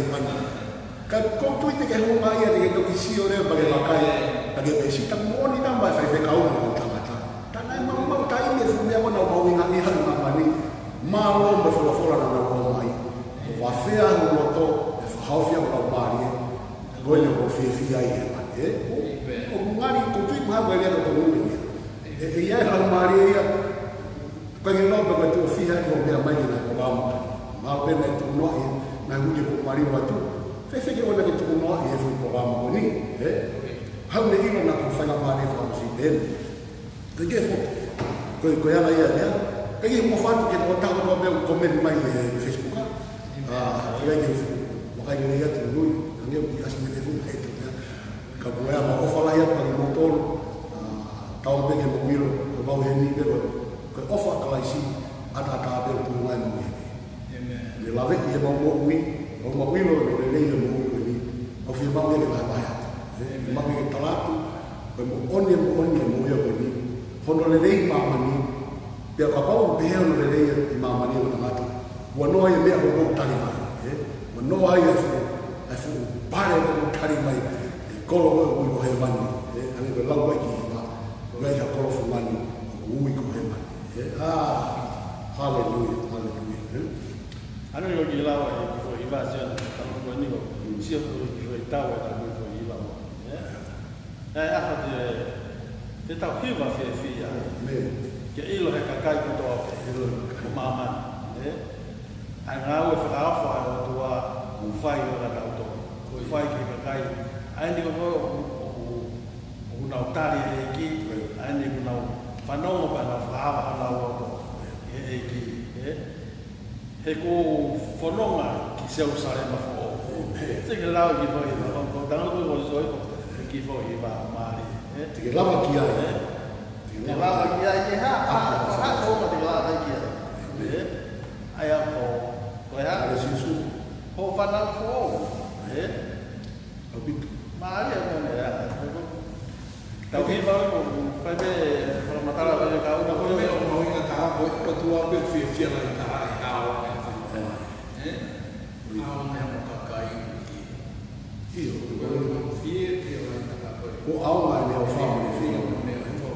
hēvani. Ka ʻoku ou tui te ke hū mai ia te ke toki sio leva pea ke vakai, pea ke pehē, "Sita, moʻoni naʻa mau faifekau mo tangata. Tā naʻe maumau taimi e fuʻu meʻa ko ē naʻa mau ʻinga ʻi he māmani. Mālō mo e folofola naʻa nau ʻomai. ʻOku vafea hoku loto, ʻe fakahaofi hoku laumālie. Ko eni ʻoku ou fiefia ai ʻi hēvani, ē?" ʻOku, ʻoku ngali, ʻoku ou tui mahalo ko e lea totonu ia. ʻE, ʻe ʻi ai e laumālie ia, ko e ke lau pē ko e tuʻo fiha ʻi hoʻo meʻa mai ki he polokalama. Mahalo pē naʻe tukunoaʻi, naʻe huli kuo maliu atu. Fēfē ke ʻoua naʻa ke tukunoaʻi he fuʻu polokalama ko eni, ē? Haʻu mei ʻilo naʻa ko e faingamālie fakaʻosi pē eni. Ko e ke fo-, ko e, ko e ala ia, ia. Ko e ke mo fatu ke toko taha kotoa pē ʻoku komeni mai he Facebook, ā? Ā, ko e ke fo-, ʻoku ʻikai ke ʻi ai ha tui, hangē ʻoku ʻasi mei he Facebook, ē, tō, ia. Ka ko e ʻofa lahi atu kiate kimoutolu, ā, tau pē ke mou ʻilo, ko e mau ʻi heni pē ko e, ko e ʻofa ʻa Kalaisi, ʻataʻatā pē ʻoku tuʻu mai mo heni. ʻĒmeni. Mei he laveʻi ʻemau moʻui, ʻoku mau ʻilo hono lelei e moʻui ko eni, ʻoku fiemaʻu ia ke vahevahe atu. ʻĒmeni. Fiemaʻu ia ke tala atu, ko e moʻoni, e moʻoni e moʻui ko eni, hono lelei ʻi māmani, pea kapau ʻoku pehē hono lelei ʻi māmani ʻo e tangata, ua noa ai e meʻa ʻoku mou tali mai, ē? Ua noa ai e fuʻu, e fuʻu pale ʻoku mou tali mai, e kolo ʻoku ui ko hēvani, ē? Hangē ko e lau ʻa e kiʻi hiva, ʻoku ʻi ai ha kolo fungani ʻoku ui ko hēvani, ē? Ā, haleluia, haleluia, ē? Hangē ko e kiʻi lau ʻa e kiʻi foʻi hiva, sio, tau ko eni ko, sio ko e kiʻi foʻi tau ʻa e kiʻi foʻi hiva, ē? ʻE, ʻa ia te, te tau hiva fiefia. ʻĒmeni. Ke ʻilo he kakai kotoa pē. ʻIlo he kakai. ʻO māmani, ē? ʻA e ngāue fakaofo ʻa e ʻOtua ʻoku fai ʻo ka tau tō. ʻOku fai ki he kakai. ʻA eni ko ē ʻoku, ʻoku, ʻoku nau tali e ʻEiki. ʻIo. ʻA eni ʻoku nau fanongo pea nau fakaava honau loto. ʻIo. He ʻEiki, ē? He ʻoku ou fononga ki Selūsalema foʻou. ʻĒmeni. Te ke lau e kiʻi foʻi hiva, ko, ko tanga ko e ko soi ko, e kiʻi foʻi hiva mālie, ē? Te ke lava ki ai. Ē? Te ke lava ki ai, ē, ha, ha, ha, ha, ko ma te ke lava ki ai. ʻĒmeni. Ē? ʻA ia ko, ko e hā? ʻA ia Sīsū. Ko e fanongo foʻou. Ē? ʻAupito. Mālie mo ne, ē? Tau ki fau ko, fai pē, fakamatala pē, ka ʻoku ko e meʻa ʻoku mahuʻinga taha ko e ʻOtua pē fiefia lahi taha ʻi he ʻao ʻa e fanga. ʻĒ? ʻAo meʻa mo kakai. ʻIo, ko e fiefia lahi taha ko e. Ko e ʻao mai meʻa ʻo fai mo e fai. Fiefia mo e fai.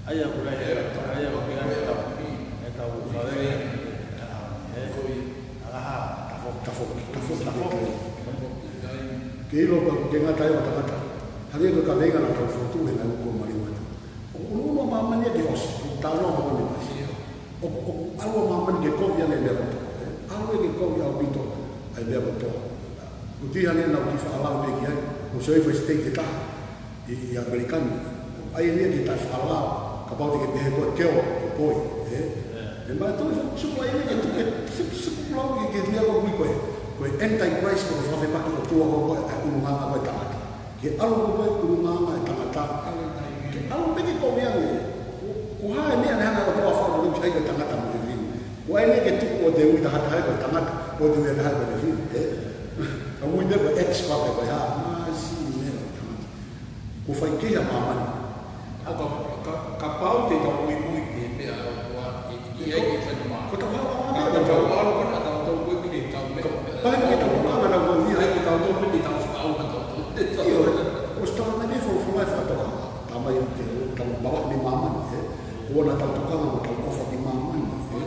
ʻA ia ko e, ʻa ia ko e, ʻa ia ko e, ʻa e tau fale. ʻĒ? Ko e. ʻA ha, tafo. Tafo, tafo, tafo. Ke ʻilo ka ke ngata ai ʻo tangata. Hangē ko e kaveinga naʻa tau fokotuʻu he ngaahi ʻaho kuo maliu atu. ʻOku ʻunuʻunu ʻa māmani ia ke ʻosi, ʻoku talanoa māmani mai. ʻOku, ʻoku ʻalu ʻa māmani ke kovi ange e meʻa kotoa, ē? ʻAlu ia ke kovi ʻaupito ʻa e meʻa kotoa. ʻOku ʻi ai hangē naʻa ku kiʻi fakalao pē ki ai, ʻoku ou sio ʻi he siteiki ʻe taha ʻi, ʻi ʻAmelika ni. ʻA ia ʻoku ʻi ai e kiʻi taʻefakalau, kapau te ke pehē ko e keo ʻo poi, ē? He manatuʻi, suku ai ke tuku, suku, suku lau ke, ke lia ko kui koe. Ko e Antichrist ko e fakafepaki ʻotua ko koe ʻa e ʻulungaanga ko e tangata. Ke ʻalu ko koe ʻulungaanga e tangata. Ke ʻalu pē ke kovi ange. Ko, ko hai meʻa ne hanga ʻe he ʻOtua ʻo fakamoʻui ai ko e tangata mo e fefine. Ko hai meʻa ke tuku ʻo te ui tahataha ko e tangata, ʻo te ui tahataha ko e fefine, ē? Ka ui pē ko e X pē ko e hā, mā si meʻa ko e tangata. Ko fai kehe ʻa māmani. ʻA ka, ka, kapau te tau muimui ki he meʻa ʻa e ʻOtua, ʻe, ʻe ʻi ai ke fai mā. Ko tau hā, hā, ka, hā, ka tau ʻalu ko ena tau, tau ko e pili tau meʻa. Pea hangē ko e tau tokanga naʻa tau ia. ʻAi ko tau tau pili tau fakaʻau ka tau tau. ʻIo, ko e tala mai ni fo, fo mai fakatoka. Tamai te tau mavahe mei māmani, ē. ʻOua naʻa tau tokanga mo tau ʻofa ki māmani, ē.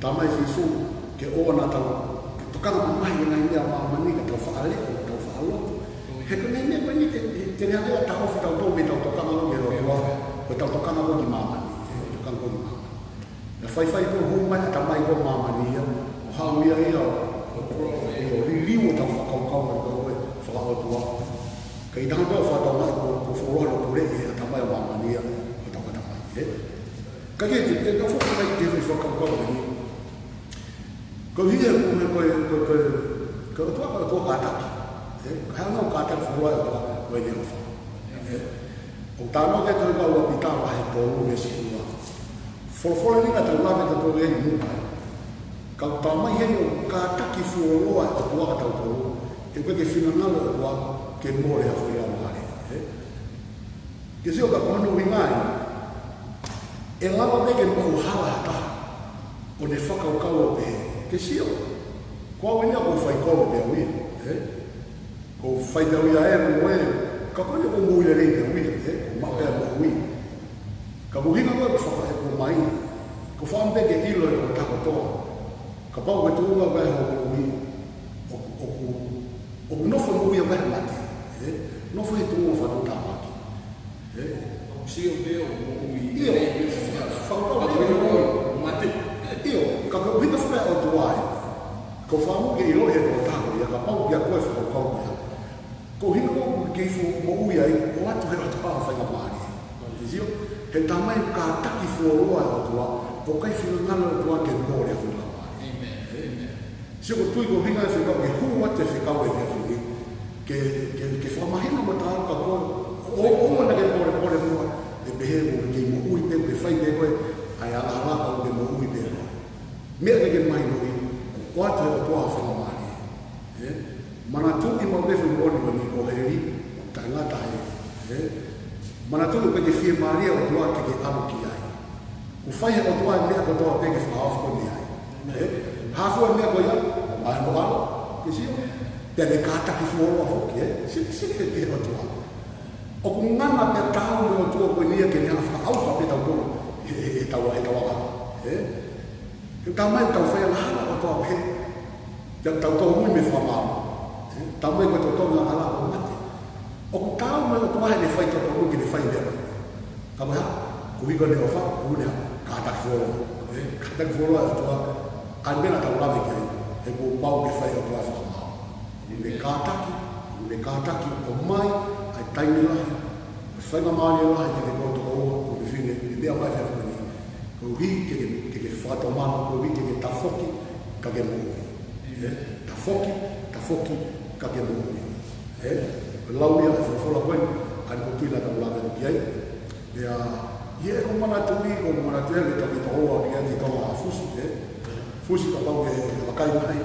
Tamai Sīsū, ke ʻoua naʻa tau tokanga mamahi ki he ngaahi meʻa ʻa māmani, ka tau faʻa leʻo, ka tau faʻa lotu. He ko e ngaahi meʻa ko eni te, te, te ne hanga ʻo taʻofi kitautolu mei heʻetau tokanga ko ē ki he ʻOtua, ko ʻetau tokanga ko ē ki māmani, ē, tokanga ko ē ki māmani. Naʻe faifai ko ē hū mai ʻa e tamai ko ē ʻo māmani ia, ʻo haʻu ia ia ʻo, ʻo, ʻo, ʻo, ʻo liliu ʻetau fakakaukau ʻa e ʻOtua ko ē fakaʻotua. Ka ʻi he taimi ʻoku tau fakaʻatā mai ko, ko e fuoloa ʻoku puleʻi ʻe he tamai ʻo māmani ia, ʻo tau ʻatā mai, ē? Ka ke, ke, ke tau foki mai ki he fakakaukau ko eni. Ko e hia ko e, ko e, ko e, ko e, ko e ʻOtua, ko e ʻOtua kātaki. Ē? Ko e hā ʻoku kātaki fuoloa ʻa e ʻOtua, ko ʻene ʻofa. Ē? ʻOku talanoa ki ai ʻa e tohi ʻa Pita vahe tolu veesi ua. Folofola eni naʻa tau lave ki ai ʻi muʻa. Ka ʻoku talamai heni ʻoku kātaki fuoloa ʻa e ʻOtua kitautolu. He ʻoku ʻikai ke finangalo ʻa e ʻOtua ke mole ha foʻi laumālie. Ē? Ke sio ka ko hono ʻuhinga ia. ʻE lava pē ke maʻu hala ha taha ʻo ne fakakaukau ʻo pehē, ke sio, ko au eni ʻoku ou fai kovi pē au ia, ē? ʻOku ou fai pē au ia ē, mo ē, ka ko eni ʻoku ou moʻui lelei pē au ia, ē? ʻOku ou maʻu pē ʻa e moʻui. Ka ko e ʻuhinga ko ē ʻoku fakaʻepo mai, ʻoku ou fakaʻamu pē ke ʻilo ʻe he tokotaha kotoa. Kapau ko e tuʻunga ko ē hoʻo moʻui, ʻoku, ʻoku, ʻoku nofo moʻui ʻa e mate, ē? Nofo he tuʻunga fakatuʻutāmaki. Ē? ʻOku sio pē ʻo moʻui. ʻIo, fakapapau ʻoku ʻikai ke mate. ʻIo, ka ko e ʻuhinga fakaʻotua ē. ʻOku ou fakaʻamu ke ʻilo ʻe he tokotaha ia kapau ʻoku ʻikai ko e fakakaukau ia. Ko e ʻuhinga ʻoku ke fo moʻui ai, ʻoatu ʻe he ʻOtua ha faingamālie. Sio, he talamai kātaki fuoloa ʻa e ʻOtua, ʻoku ʻikai finangalo ʻa e ʻOtua ke mole ha foʻi laumālie. ʻĒmeni. ʻĒmeni. Sio, ʻoku ou tui ko e ʻuhinga ʻa e fekau, ke hū atu e fekau he efiafi ni, ke, ke, ke fakamahino mai kiate kitautolu, ʻo, ʻoua naʻa ke mole, mole, mole, ʻe pehē ʻoku ke moʻui pē, ke fai pē koe ʻa e angahala ka ʻoku ke moʻui pē koe. Meʻa ke ke mahinoʻi, ʻoku ʻoatu ʻe he ʻOtua ha faingamālie. Ē? Manatuʻi maʻu pē foʻi moʻoni ko eni ko heli, taʻengata hē. Ē? Manatuʻi ʻoku ʻikai ke fiemālie ʻa e ʻOtua ke ke ʻalu ki ai. ʻOku fai ʻe he ʻOtua e meʻa kotoa pē ke fakahaofi koe mei ai. Ē? Haofi e meʻa ko ia, ʻomai hono ʻAlo, ke sio. Pea ne kātaki fuoloa foki, ē? Sio, sio ki he ʻOtua. ʻOku ngana pea taau mo e ʻOtua ko ia ke ne hanga ʻo fakaʻauha pē kitautolu he, he, he tau, he tau anga. Ē? He talamai ʻoku tau fai angahala kotoa pē, pea tau tōmui mei he fakamaau. Ē? Talamai ko e totongi ʻo e angahala ko e mate. ʻOku taau mo e ʻOtua heʻene faitotonu ke ne fai e meʻa ko ia. Ka ko e hā, koeʻuhi ko ʻene ʻofa, ʻoku ne kātaki fuoloa. Ē? Kātaki fuoloa ʻa e ʻOtua, ʻa e meʻa naʻa tau lave ki ai, he kuo pau ke fai ʻe he ʻOtua e fakamaau. ʻOku ne kātaki, ʻoku ne kātaki ʻo ʻomai ʻa e taimi lahi, ʻa e faingamālie lahi kiate koe tokoua, ko e fefine, ʻi he meʻa mai he efiafi ni. Koeʻuhi ke ke, ke ke fakatomala, koeʻuhi ke ke tafoki, ka ke moʻui. Ē? Tafoki, tafoki, ka ke moʻui. Ē? Lau ia e folofola ko eni, ʻa ia ʻoku ou tui naʻa tau lave ki ai. Pea, ʻi heʻeku manatuʻi, ʻoku ou manatuʻi ʻa e toki tokoua ki ai ki Tonga Fusi, ē? Fusi kapau ke vakai mai,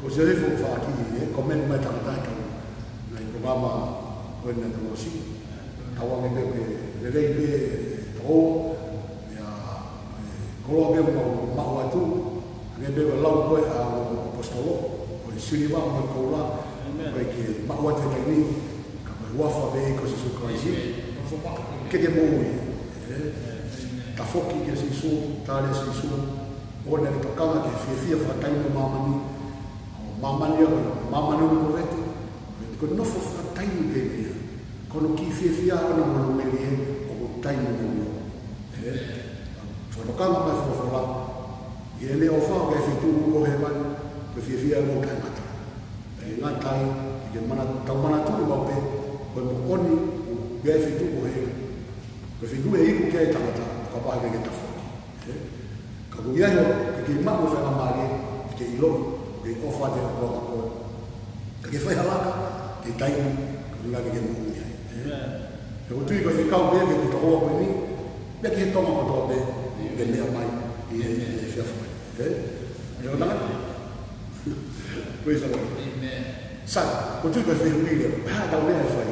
ko Selefu faʻaki, ē? Komeni mai tangata ʻi he ngaahi polokalama ko eni naʻa tau ʻosi. Tauange pē ke lelei pē tokoua, pea, ē, koloa pē mau maʻu atu, hangē pē ko e lau ko ē ʻa e ʻaposetolo, ko e siliva mo e koula, ʻoku ʻikai ke maʻu atu he taimi ni, ka ko e huafa pē ko Sīsū Kalaisi, ke ke moʻui. Ē? Tafoki kia Sīsū, tali ʻa Sīsū, ʻoua naʻa ke tokanga ki he fiefia fakataimi ʻo māmani, ʻo māmani ʻa, māmani ʻo e kovete, ko e nofo fakataimi pē ia. Ko hono kiʻi fiefia ʻona mo hono melie, ʻoku taimi nounou. Ē? Fakatokanga mai e folofola, ʻi heʻene ʻofa ʻoku ʻi ai e feituʻu ʻoku hēvani, ko e fiefia ʻoku taʻengata. ʻE ngata ai, ke ke mana-, tau manatuʻi maʻu pē, ko e moʻoni, ʻoku ʻi ai e feituʻu ʻoku hē, ko e feituʻu ʻe iku ki ai e tangata, ʻo kapau he ʻikai ke tafoki. Ē? Ka ko ia ʻoku ke maʻu e faingamālie ke ʻiloʻi ʻoku ke ʻofa atu ʻa e ʻOtua kiate koe, ka ke fai ha laka ki he taimi ʻoku ʻikai ke ke moʻui ai. He ʻoku ou tui ko e fekau pē ke ke toʻo ko eni, pea ki he Tonga kotoa pē, ke meʻa mai ʻi he, ʻi he efiafi ni. Ē? Ē, ʻo nā? Praise the Lord. Sai, ʻoku ou tui ko e fehuʻi leva, ko e hā ʻetau meʻa ʻe fai?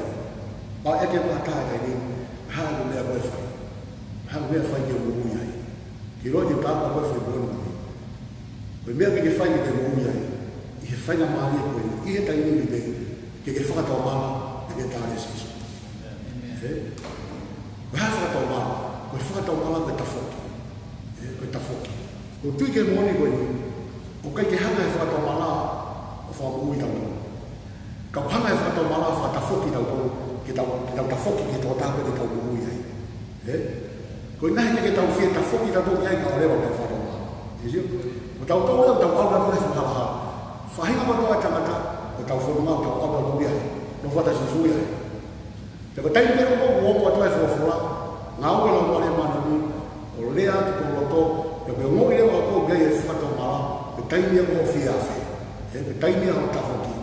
Pea ʻeke mai ʻe he taha ʻe taha ni, ko e hā ʻeku meʻa ko ē ʻe fai? Ko e hā ʻeku meʻa ʻe fai ke u moʻui ai? Ke ʻiloʻi ʻe he tangata ko ē ʻoku fai moʻoni. Ko e meʻa ke ke fai ke ke moʻui ai, ʻi he faingamālie ko ē, ʻi he taimi ni pē, ke ke fakatomala, ke ke tali ʻa Sīsū. Ē? Ko e hā e fakatomala? Ko e fakatomala ko e tafoki. Ē, ko e tafoki. ʻOku ou tui ko e moʻoni ko eni, ʻoku ʻikai ke hanga ʻe he fakatomala ʻo fakamoʻui tautolu. Ka ʻoku hanga ʻe he fakatomala ʻo fakatafoki tautolu, ke tau, ke tau tafoki ki he tokotaha pē te tau moʻui ai. Ē? Ko e ʻuhinga he ʻikai ke tau fie tafoki tautolu ki ai kae ʻoua ʻe tau fakatomala. Ē, sio? Ko tautolu ʻoku tau ʻalu tautolu he fakahala. Faʻahinga kotoa e tangata, ʻoku tau fononga ʻoku tau ʻalu tautolu ki ai. Nofo atu ʻa Sīsū ia. Pea ko e taimi pē ʻoku ʻomi atu ai e folofola, ngāue ʻa e Laumālie Māʻoniʻoni, ʻo lea atu ki ho loto, pea ʻoku ke ongoʻi leva ʻoku ʻi ai e fakatomala, ko e taimi ia ʻoku fie afe. Ē, ko e taimi ia ʻoku tafoki.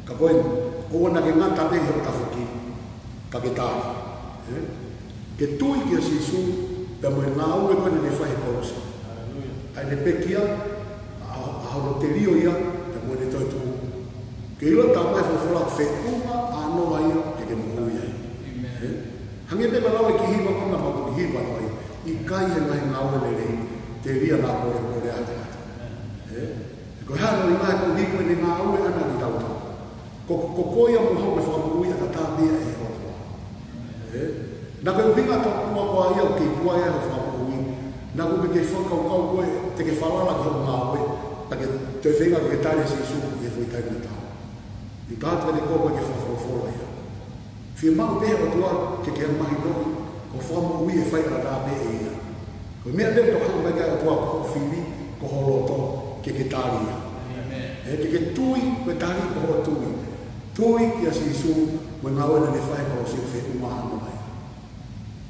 Ka ko eni, ʻoua naʻa ke ngata pē ʻi hoʻo tafoki, ka ke tali. Ē? Ke tui kia Sīsū, pea mo e ngāue ko ē naʻa ne fai he kolosi. ʻA ʻene pekia, ʻa, ʻa hono telio ia, pea mo ʻene toetuʻu. Ke ʻilo ʻe he tangata e folofola, feʻunga ʻānoa ia ke ke moʻui ai. Ē? Hangē pē ko e lau ʻa e kiʻi hiva ko ē naʻa mau toki hiva atu ai. ʻIkai ha ngaahi ngāue lelei, telia naʻa polepole ʻa e tangata. Ē? He ko e hā hono ʻuhinga? He koeʻuhi ko ʻene ngāue ʻana kitautolu. Ko, ko, ko ia mo hoʻo fakamoʻui ʻataʻatā pē ia ʻe he ʻOtua. Ē? Naʻa ko e ʻuhinga tokua ko ia ʻoku ke ʻi ai hoʻo fakamoʻui. Naʻa ʻoku ke fakakaukau ko ē te ke falala ki hoʻo ngāue, ka ke toe feinga ke tali ʻa Sīsū ʻi he foʻi taimi tatau. ʻI he taimi ko ē ʻoku ke fakafolofola ia. Fiemaʻu pē ʻe he ʻOtua ke ke mahinoʻi ko e fakamoʻui ʻe fai ʻataʻatā pē ʻe ia. Ko e meʻa pē ʻoku tokanga mai ki ai e ʻOtua ko hoʻo fili, ko ho loto, ke ke tali ia. ʻĒmeni. Ē, ke ke tui, ko e tali ko hoʻo tui. Tui kia Sīsū, mo e ngāue naʻa ne fai he kolosi, feʻunga ʻānoa ia.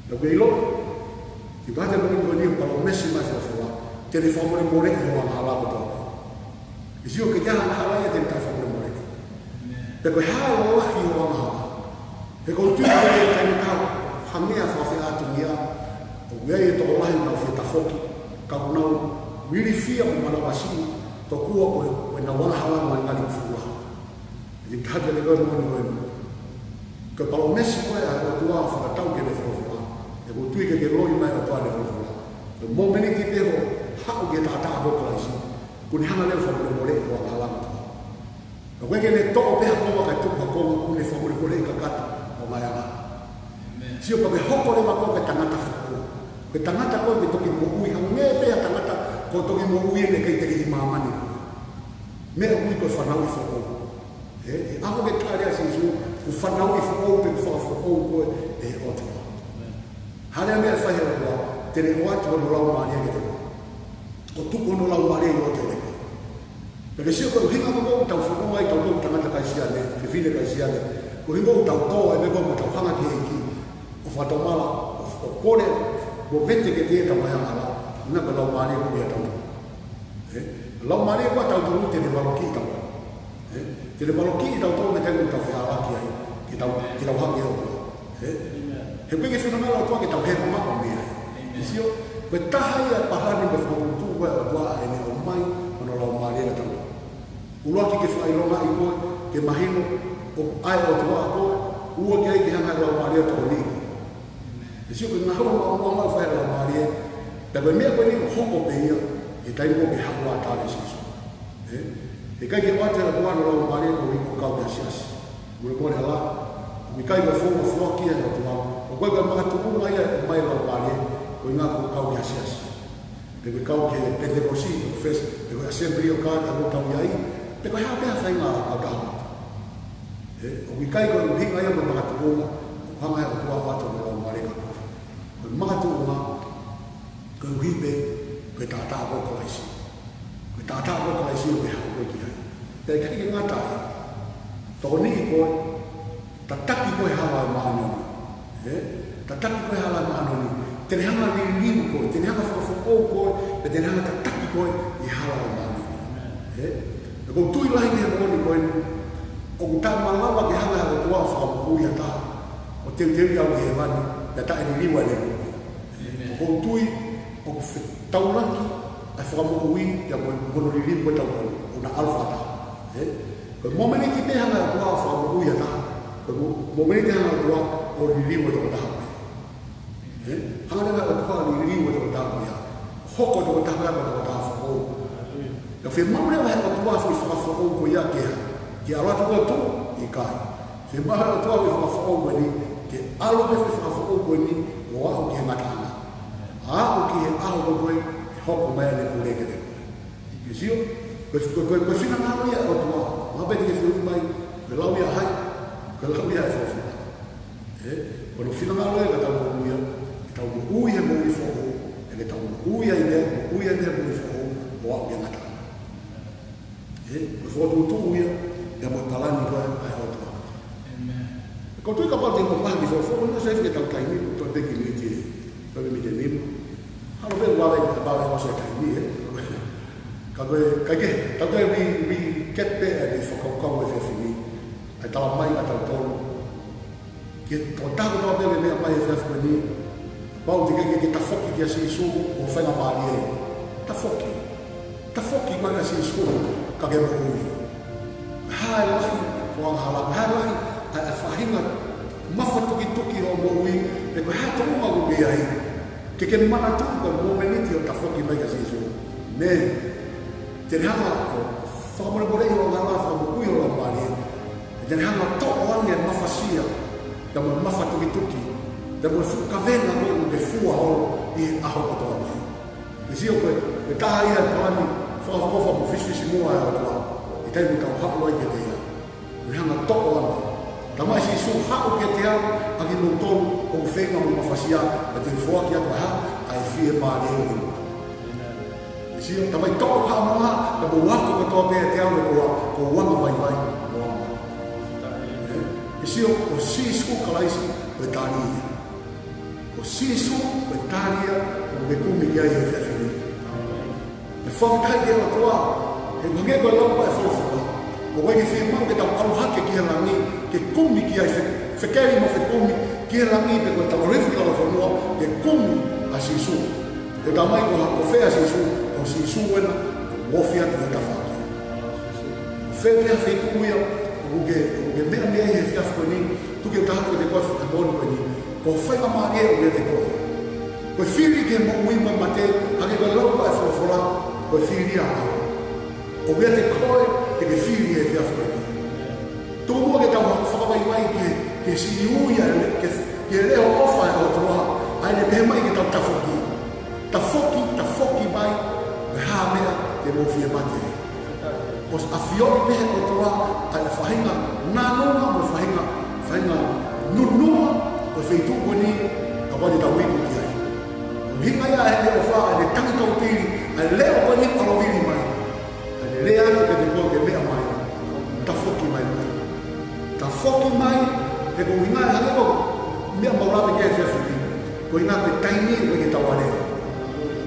Pea ʻoku ke ʻilo, ʻi he taimi ko eni ʻoku palōmesi mai e folofola, te ne fakamolemoleʻi hoʻo angahala kotoa. ʻE sio, ʻikai ke ʻi ai ha angahala ia te ne taʻefakamolemoleʻi. Pea ko e hā e lalahi hoʻo angahala? He ʻoku ou tui ko e taimi tatau, hangē ha fakafeʻātungia, ʻoku ʻi ai e tokolahi ʻoku nau fie tafoki, ka ʻoku nau ilifia mo manavasiʻi, tokua ko e, ko ʻenau angahala mo e ngali fua. ʻE te hake le koe mo ni koe. Ko e palōmesi ko ē ʻa e ʻOtua ʻoku fakatatau ki heʻene folofola. He ʻoku ou tui ʻikai ke loi mai e ʻOtua ʻene folofola. Ko e mōmeniti pē hoʻo haʻu ki he taʻataʻa ko Kalaisi, kuo ne hanga leva ʻo fakamolemoleʻi hoʻo angahala kotoa. Ka ʻoku ʻikai ke ne toʻo pē ha konga kae tuku ha konga, kuo ne fakamolemoleʻi kakato hoʻo ngaahi angahala. ʻĒmeni. Sio, pea ke hoko leva koe ko e tangata foʻou. Ko e tangata koe ke toki moʻui, hangē pē ha tangata kuo toki moʻui ʻene kai teke ʻi māmani ko ē. Meʻa ʻoku ui ko e fanauʻi foʻou. Ē, ʻi he ʻaho ke tali ʻa Sīsū, kuo fanauʻi foʻou pē, kuo fakafoʻou koe ʻe he ʻOtua. Hā leva e meʻa ʻe fai ʻe he ʻOtua? Te ne ʻoatu hono Laumālie kiate koe. ʻO tuku hono Laumālie ʻi loto ʻiate koe. Pea ke sio, ko e ʻuhinga ko ē ʻoku tau fononga ai tautolu tangata Kalisitiane, fefine Kalisitiane, ko e ʻuhinga ʻoku tau tō ai pē ko ē mo tau hanga ki he ʻEiki ʻo fakatomala, ʻo, ʻo kole, mo vete kiate ia ʻetau ngaahi angahala, ʻuhinga ko e Laumālie ʻoku ʻiate kitautolu. Ē? Laumālie ko ē ʻatautolu te ne valokiʻi tautolu. Ē? Te ne valokiʻi tautolu mei he taimi ʻoku tau fehālaaki ai, ke tau, ke tau hanga ki he ʻOtua. Ē? He ʻoku ʻikai ke finangalo e ʻOtua ke tau hema maʻu mei ai. ʻĒmeni. Sio, ko e taha ia e palani mo e fokotuʻutuʻu ko ē ʻa e ʻOtua, ʻa ʻene ʻomai hono Laumālie kiate kitautolu. ʻUluaki, ke fakaʻilongaʻi koe, ke mahino ʻoku ʻa e ʻOtua koe. Ua, ke ʻai ke hanga ʻe he Laumālie ʻo tokoniʻi koe. ʻE sio, ko e ngaahi ʻuhinga maʻongoʻonga ʻoku fai ʻe he Laumālie, pea ko e meʻa ko eni ʻoku hoko pē ia he taimi ʻoku ke haʻu ai ʻo tali ʻa Sīsū. Ē? He ʻikai ke ʻoatu ʻe he ʻOtua hono Laumālie koeʻuhi ko hoʻo kau ki he siasi. Mole mole ala, ʻoku ʻikai ko e founga foaki ia ʻe he ʻOtua, ʻoku ʻikai ko e makatuʻunga ia ʻo e ʻomai e Laumālie, ko e ʻuhinga ko hoʻo kau ki he siasi. Pe ko e kau ki he Penitekosi, ko e First, pe ko e Assembly of God ʻoku tau ʻi ai, pe ko e hā pē ha faʻahinga kautaha. Ē, ʻoku ʻikai ko e ʻuhinga ia mo e makatuʻunga ʻoku hanga ʻe he ʻOtua ʻo ʻoatu hono Laumālie kiate koe. Ko e makatuʻunga, koeʻuhi pē ko e taʻataʻa ko Kalaisi. Ko e taʻataʻa ko Kalaisi ʻoku ke haʻu koe ki ai. Pea ʻikai ke ngata ai, tokoniʻi koe, tataki koe ʻe he hala ʻo e māʻoniʻoni. Ē? Tataki koe ʻe he hala ʻo e māʻoniʻoni. Te ne hanga ʻo liliu koe, te ne hanga ʻo fakafoʻou koe, Pea te ne hanga ʻo tataki koe ʻi he hala ʻo e māmani. Ē? Pea ʻoku ou tui lahi ki he moʻoni ko eni, ʻoku taʻemalava ke hanga ʻe he ʻOtua ʻo fakamoʻui ha taha ʻo teuteuʻi au ki hēvani, pea taʻeliliu ʻene moʻui. ʻĒmeni. ʻOku ou tui ʻoku fetaulaki ʻa e fakamoʻui ia mo e, mo hono liliu ko ē ʻo e tau moʻui, ʻo na ʻalu fakataha. Ē? Ko e mōmeniti pē hanga ʻe he ʻOtua ʻo fakamoʻui ha taha, ko e mō-, mōmeniti hanga ʻe he ʻOtua ʻo liliu e tokotaha ko ia. Ē? Hanga leva ʻe he ʻOtua ʻo liliu e tokotaha ko ia. Hoko e tokotaha ko ia ko e tokotaha foʻou. Pea fiemaʻu leva ʻe he ʻOtua e foʻi fakafoʻou ko ia ke hā? Ke ʻalu atu ʻo tuʻu? ʻIkai. Fiemaʻu ʻe he ʻOtua e foʻi fakafoʻou ko eni ke ʻalu pē e foʻi fakafoʻou ko eni ʻo aʻu ki he ngataʻanga. Aʻu ki he ʻaho ko ē ʻe hoko mai ai ʻene pule kiate koe. Ke sio, ko e, ko e, ko e, ko e finangalo ia ʻo e ʻOtua. Mahalo pē te ke fehuʻi mai, ko e lau ia ʻa hai? Ko e lau ia ʻa e folofola. Ē, ko hono finangalo ia ke tau moʻui, ke tau moʻui he moʻui foʻou, ʻe ke tau moʻui ai pē, moʻui ai pē he moʻui foʻou, ʻo aʻu ki he ngataʻanga. Ē, ko e fokotuʻutuʻu ia, pea mo e palani ko ē ʻa e ʻOtua. ʻĒmeni. ʻOku ou tui kapau te u ʻomai ha kiʻi folofola, naʻa saifi ke tau taimi, ko e toe pē kiʻi miniti ē, toe pē miniti ʻe nima. Halo pē ua vale, ka pau e ʻosi e taimi, ē. Ka ko e, ka ke, ka ko e re-, recap pē ʻa e fakakaukau ʻo e efiafi ni, ʻa e tala mai ʻa tautolu. Ke tau taku tau pē meʻa mai he efiafi ko eni, kapau te ke, ke, ke tafoki kia Sīsū, ko e faingamālie. Tafoki. Tafoki mai kia Sīsū, ka ke moʻui. Hā e lahi hoʻo angahala, hā e lahi ʻa e, ʻa e faʻahinga mafatukituki hoʻo moʻui, pe ko e hā e tuʻunga ʻoku ke ʻi ai. Ke ke manatuʻi ko e mōmeniti hoʻo tafoki mai kia Sīsū. Mei, te ne hanga ʻo fakamolemoleʻi hoʻo angahala, fakamoʻui hoʻo laumālie. Te ne hanga ʻo toʻo ange e mafasia, pea mo e mafatukituki, pea mo e fuʻu kavenga ko ē ʻoku ke fua holo ʻi he ʻaho kotoa pē. Ke sio ko e, ko e taha ia e palani fakaʻofoʻofa mo fisifisimuʻa ʻa e ʻOtua, ʻi he taimi ʻoku tau haʻu ai kiate ia. Te ne hanga ʻo toʻo ange. Talamai ʻe Sīsū, haʻu kiate au ʻa kimoutolu ʻoku feinga mo mafasia, pea te u foaki atu ʻa e hā? ʻA e fiemālie ʻo e ʻOtua. Ke sio, talamai, toʻo haʻamou angahala, pea mou ako kotoa pē ʻiate au, he ko au, ko au angavaivai mo angamaheni. Ē? Ke sio, ko Sīsū Kalaisi ko e tali ia. Ko Sīsū ko e tali ia ʻoku ke kumi ki ai he efiafi ni. ʻE fakafetaʻi ki he ʻOtua, he ʻoku hangē ko e lau ʻa e folofola, ʻoku ʻikai ke fiemaʻu ke tau ʻalu hake ki he langi ke kumi ki ai, fe-, fekeli mo fekumi ki he langi pe ko e tau ʻalu hifo ki lalo fonua ke kumi ʻa Sīsū. Ke talamai ko ha, ko fē ʻa Sīsū? Ko Sīsū ena ʻoku ofi atu he tafaʻaki. Ko fē pē ha feituʻu ia ʻoku ke, ʻoku ke meʻa mei ai he efiafi ko eni, tuku ke u taha atu kiate koe e moʻoni ko eni. Ko e faingamālie ʻoku ʻiate koe. Ko e fili ki he moʻui mo e mate, hangē ko e lau ʻa e folofola, ko e fili ia ʻoku ʻiate koe, te ke fili he efiafi ko eni. Tuku muʻa ke tau fakavaivai ki he, ki he sīnū ia, ki he, ki he leʻo ʻofa ʻa e ʻOtua, ʻa ʻene pehē mai ke tau tafoki. Tafoki, tafoki mai, ko e hā e meʻa te mou fie mate ai? ʻOsi ʻafioʻi pē ʻe he ʻOtua ʻa e faʻahinga nanunga mo e faʻahinga, faʻahinga nununga ʻo e feituʻu ko eni, kapau te tau iku ki ai. ʻUhinga ia ʻa ʻene ʻofa, ʻa ʻene tangi taupili, ʻa e leʻo ko eni ʻalu vili mai. ʻA ʻene lea atu kiate koe ke meʻa mai. Tafoki mai. Tafoki mai, he ko e ʻuhinga ia, hangē ko e meʻa ʻoku mau lave ki ai he efiafi ni. Ko e ʻuhinga ko e taimi ʻoku ʻikai ke tau alea.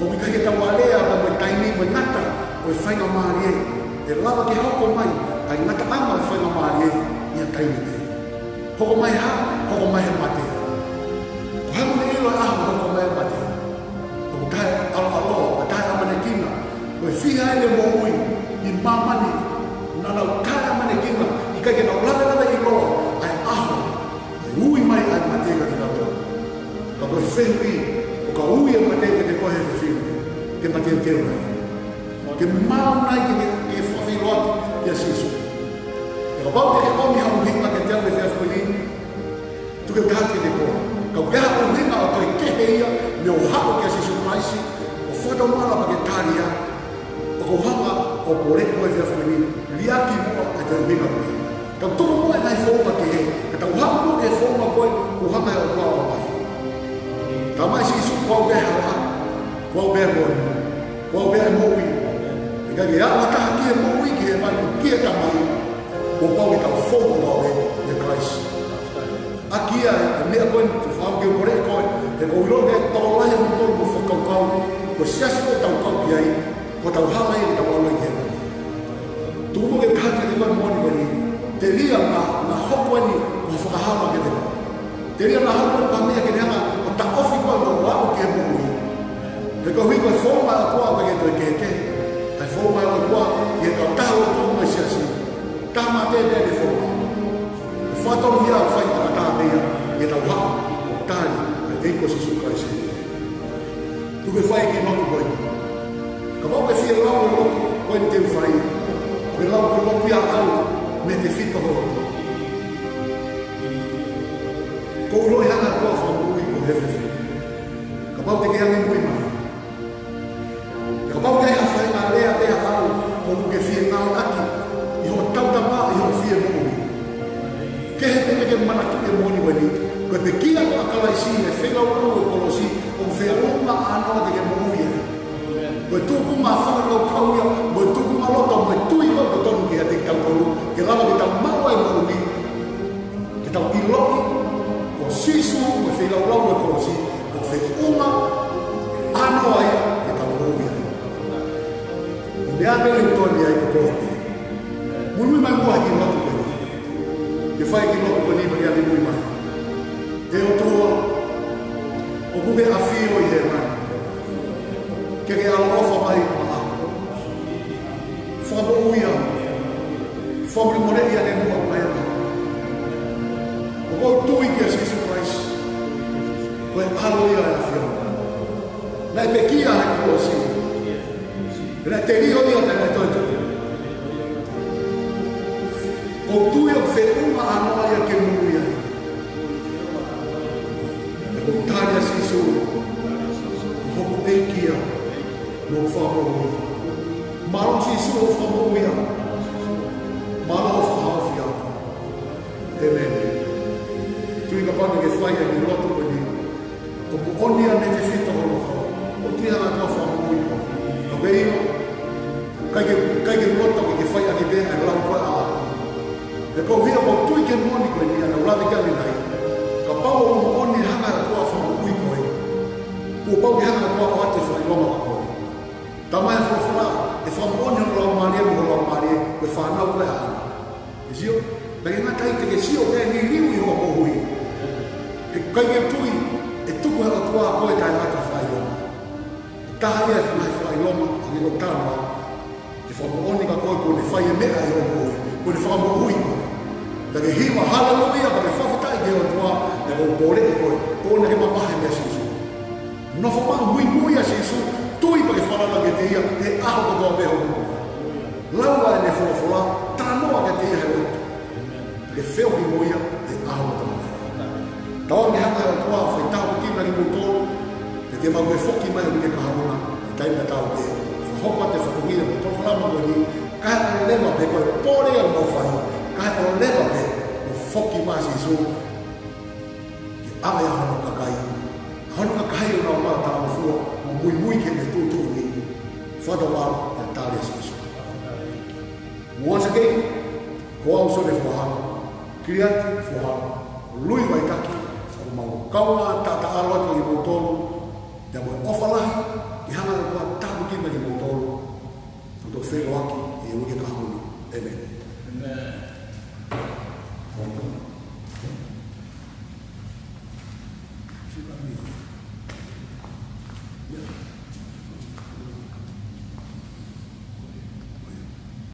ʻOku ʻikai ke tau alea pea mo e taimi, mo e ngata ʻo e faingamālie. ʻE lava ke hoko mai ʻa e ngataʻanga ʻo e faingamālie ʻi ha taimi pē. Hoko mai hā? Hoko mai he mate. Ko hai ʻoku ne ʻilo e ʻaho ʻe hoko mai ai e mate? ʻOku taʻeʻaloʻaloa, ʻoku taʻeʻamanekina. Ko e fiha ʻene moʻui ʻi māmani, naʻa nau taʻeʻamanekina, ʻikai ke nau lavelaveʻiloa ʻa e ʻaho ʻe ui mai ai e mate kiate kinautolu. Ka ko e fehuʻi, ʻo ka ui e mate kiate koe he efiafi ni, ke mateuteu nai? Ke maau nai ke, ke, ke fakafeʻiloaki kia Sīsū? He kapau te ke ʻomi ha ʻuhinga kiate au he efiafi ni, tuku ke u taha atu kiate koe. Kapau ʻoku ʻi ai ha ʻuhinga ʻoku toe kehe ia mei hoʻo haʻu kia Sīsū Kalaisi, ʻo fakatomala pea ke tali ia, ʻoku ou hanga ʻo poleʻi koe he efiafi ni, liʻaki muʻa ʻa e toe ʻuhinga ko ia. Tau tuku muʻa e ngaahi founga kehe, ka tau haʻu muʻa ki he founga ko ē kuo hanga ʻe he ʻOtua ʻo ʻomai. Talamai ʻe Sīsū, ko au pē e hala, ko au pē e moʻoni, ko au pē e moʻui. ʻIkai ke aʻu ha taha ki he moʻui, ki he manu, ki he Tamai, kuo pau ke tau fou kotoa pē ʻia Kalaisi. ʻAki ia e meʻa ko eni, ʻoku ou fakaʻamu ke u poleʻi koe, he ʻoku ou ʻilo ʻoku tokolahi ʻia moutolu ʻoku mou fakakaukau Ko e siasi ʻoku tau kau ki ai, ko ʻetau hala ia ke tau ʻalu ai ki hēvani. Tuku muʻa ke u taha atu ki he moʻoni ko eni, telia naʻa, naʻa hoko eni ko ha fakahala kiate koe. Telia naʻa hoko eni ko ha meʻa ke ne hanga ʻo taʻofi koe ʻo aʻu ki he moʻui. He koeʻuhi ko e founga ʻa e ʻOtua ʻoku ʻikai ke toe kehekehe. ʻA e founga ʻa e ʻOtua ʻi he kautaha ʻo e tuʻunga ʻo e siasi. Taha mā te te ne founga. Fakatonu ia ʻa e fai ʻa e tangata ia, ʻi heʻetau haʻu ʻo tali ʻa e ʻEiki ko Sīsū Kalaisi. Tuku ke u fai e kiʻi lotu ko eni. Kapau ʻoku ke fie lau e lotu ko eni te u fai, ʻoku ke lau ko e lotu ia ʻaʻau mei he tefito ho loto. Ko u ʻilo ʻe hanga ʻe he ʻOtua ʻo fakamoʻui koe he efiafi ni. Kapau te ke angimui mai. Kapau ʻoku ʻi ai ha faʻahinga lea pē ʻaʻau ʻoku ke fie ngāueʻaki ʻi hoʻo tautapa, ʻi hoʻo fie moʻui. Kehe pē ke ke manatuʻi e moʻoni ko eni, ko e pekia ʻa Kalaisi ʻi he feilaulau ʻo e kolosi, ʻoku feʻunga ʻānoa ke ke moʻui ai. Ko e tuʻunga fakakaukau ia, ko e tuʻunga loto, ko e tui ʻoku totonu kiate kitautolu, ke lava ke tau maʻu ai e moʻui, ke tau ʻiloʻi ko Sīsū mo e feilaulau ʻo e kolosi, ʻoku feʻunga ʻānoa ia ke tau moʻui ai. ʻI he meʻa pē ʻoku tonu ai ko koe. Muimui mai muʻa he kiʻi lotu ko eni. Ke fai e kiʻi lotu ko eni pea ke angimui mai. ʻE ʻOtua, ʻoku ke ʻafio ʻi hēvani. Ke ke ʻaloʻofa mai maʻaku. Fakamoʻui au. Fakamolemoleʻi ange muʻa ʻa e ʻaho. ʻOku ou tui kia Sīsū Kalaisi ko e ʻAlo ia ʻo e ʻAfiona. Naʻe pekia he kolosi. Naʻe telio ia pea naʻe toetuʻu. ʻOku ou tui ʻoku feʻunga ʻānoa ia ke moʻui ai. ʻOku ou tali ʻa Sīsū ko hoku ʻEiki ia mo e Fakamoʻui. Mālō Sīsū hoʻo fakamoʻui au. Mālō hoʻo fakahaofi au. ʻĒmeni. Tui kapau te ke fai e kiʻi lotu ko eni, ʻoku moʻoni ia mei he tefito ho loto. ʻOku ou tui ʻe hanga ʻe he ʻOtua ʻo fakamoʻui koe. Ka ʻoku ke ʻilo, ʻikai ke, ʻikai ke u loto ke ke fai ʻaki pē ʻa e lau ko ē ʻaʻaku. He ko e ʻuhinga ʻoku ou tui ki he moʻoni ko eni naʻa ku lave ki ai ʻanenai. Kapau ʻoku moʻoni ʻe hanga ʻe he ʻOtua ʻo fakamoʻui koe, kuo pau ke hanga ʻe he ʻOtua ʻo ʻoatu e fakaʻilonga kiate koe. Talamai ʻe he folofola, ʻe fakamoʻoni hono laumālie mo ho laumālie, ko e fānau koe ʻaʻana. ʻE sio, naʻe ʻikai ngata ai, te ke sio pē ʻe liliu ʻi hoʻo moʻui. He ʻikai ke u tui ʻe tuku ʻe he ʻOtua koe ʻo taʻeʻoatu e fakaʻilonga. Taha ia e ngaahi fakaʻilonga, ʻa ia ʻoku ou talanoa, ke fakamoʻoni kia koe kuo ne fai e meʻa ʻi hoʻo moʻui, kuo ne fakamoʻui koe. Naʻa ke hiva, haleluia, ka ke fakafetaʻi ki he ʻOtua, naʻa ke poleʻi koe, ʻoua naʻa ke mavahe meia Sīsū. Nofo maʻu, muimui ʻia Sīsū, tui pea ke falala kiate ia he ʻaho kotoa pē hoʻo moʻui. Lau ʻa ʻene folofola, talanoa kiate ia he lotu. Ke feohi mo ia he ʻaho kotoa. Tauange ke hanga ʻe he ʻOtua ʻo fai tāpuekina kimoutolu, pea te mau toe foki mai he uike kahaʻu na, he taimi tatau pē. Fakahoko atu e fatongia mo e polokalama ko eni, kae ʻoua leva pē ko e pole ia ʻoku mau fai, kae ʻoua leva pē ʻo foki mai ʻa Sīsū ke ʻave ʻa hono kakai, ʻa hono kakai ʻoku nau maʻu talangofua mo muimui ki heʻene tuʻutuʻuni. Fakatomala pea tali ʻa Sīsū. Once again, ko au Sione Fuahala, Kiliati Fuahala, Lui Vaitaki, ʻoku mau kaungā taʻataʻalo atu kimoutolu, pea mo e ʻofa lahi, ke hanga ʻe he ʻOtua ʻo tāpuekina kimoutolu, ʻo toki feʻiloaki ʻi he uike kahaʻu na. ʻĒmeni. ʻĒmeni.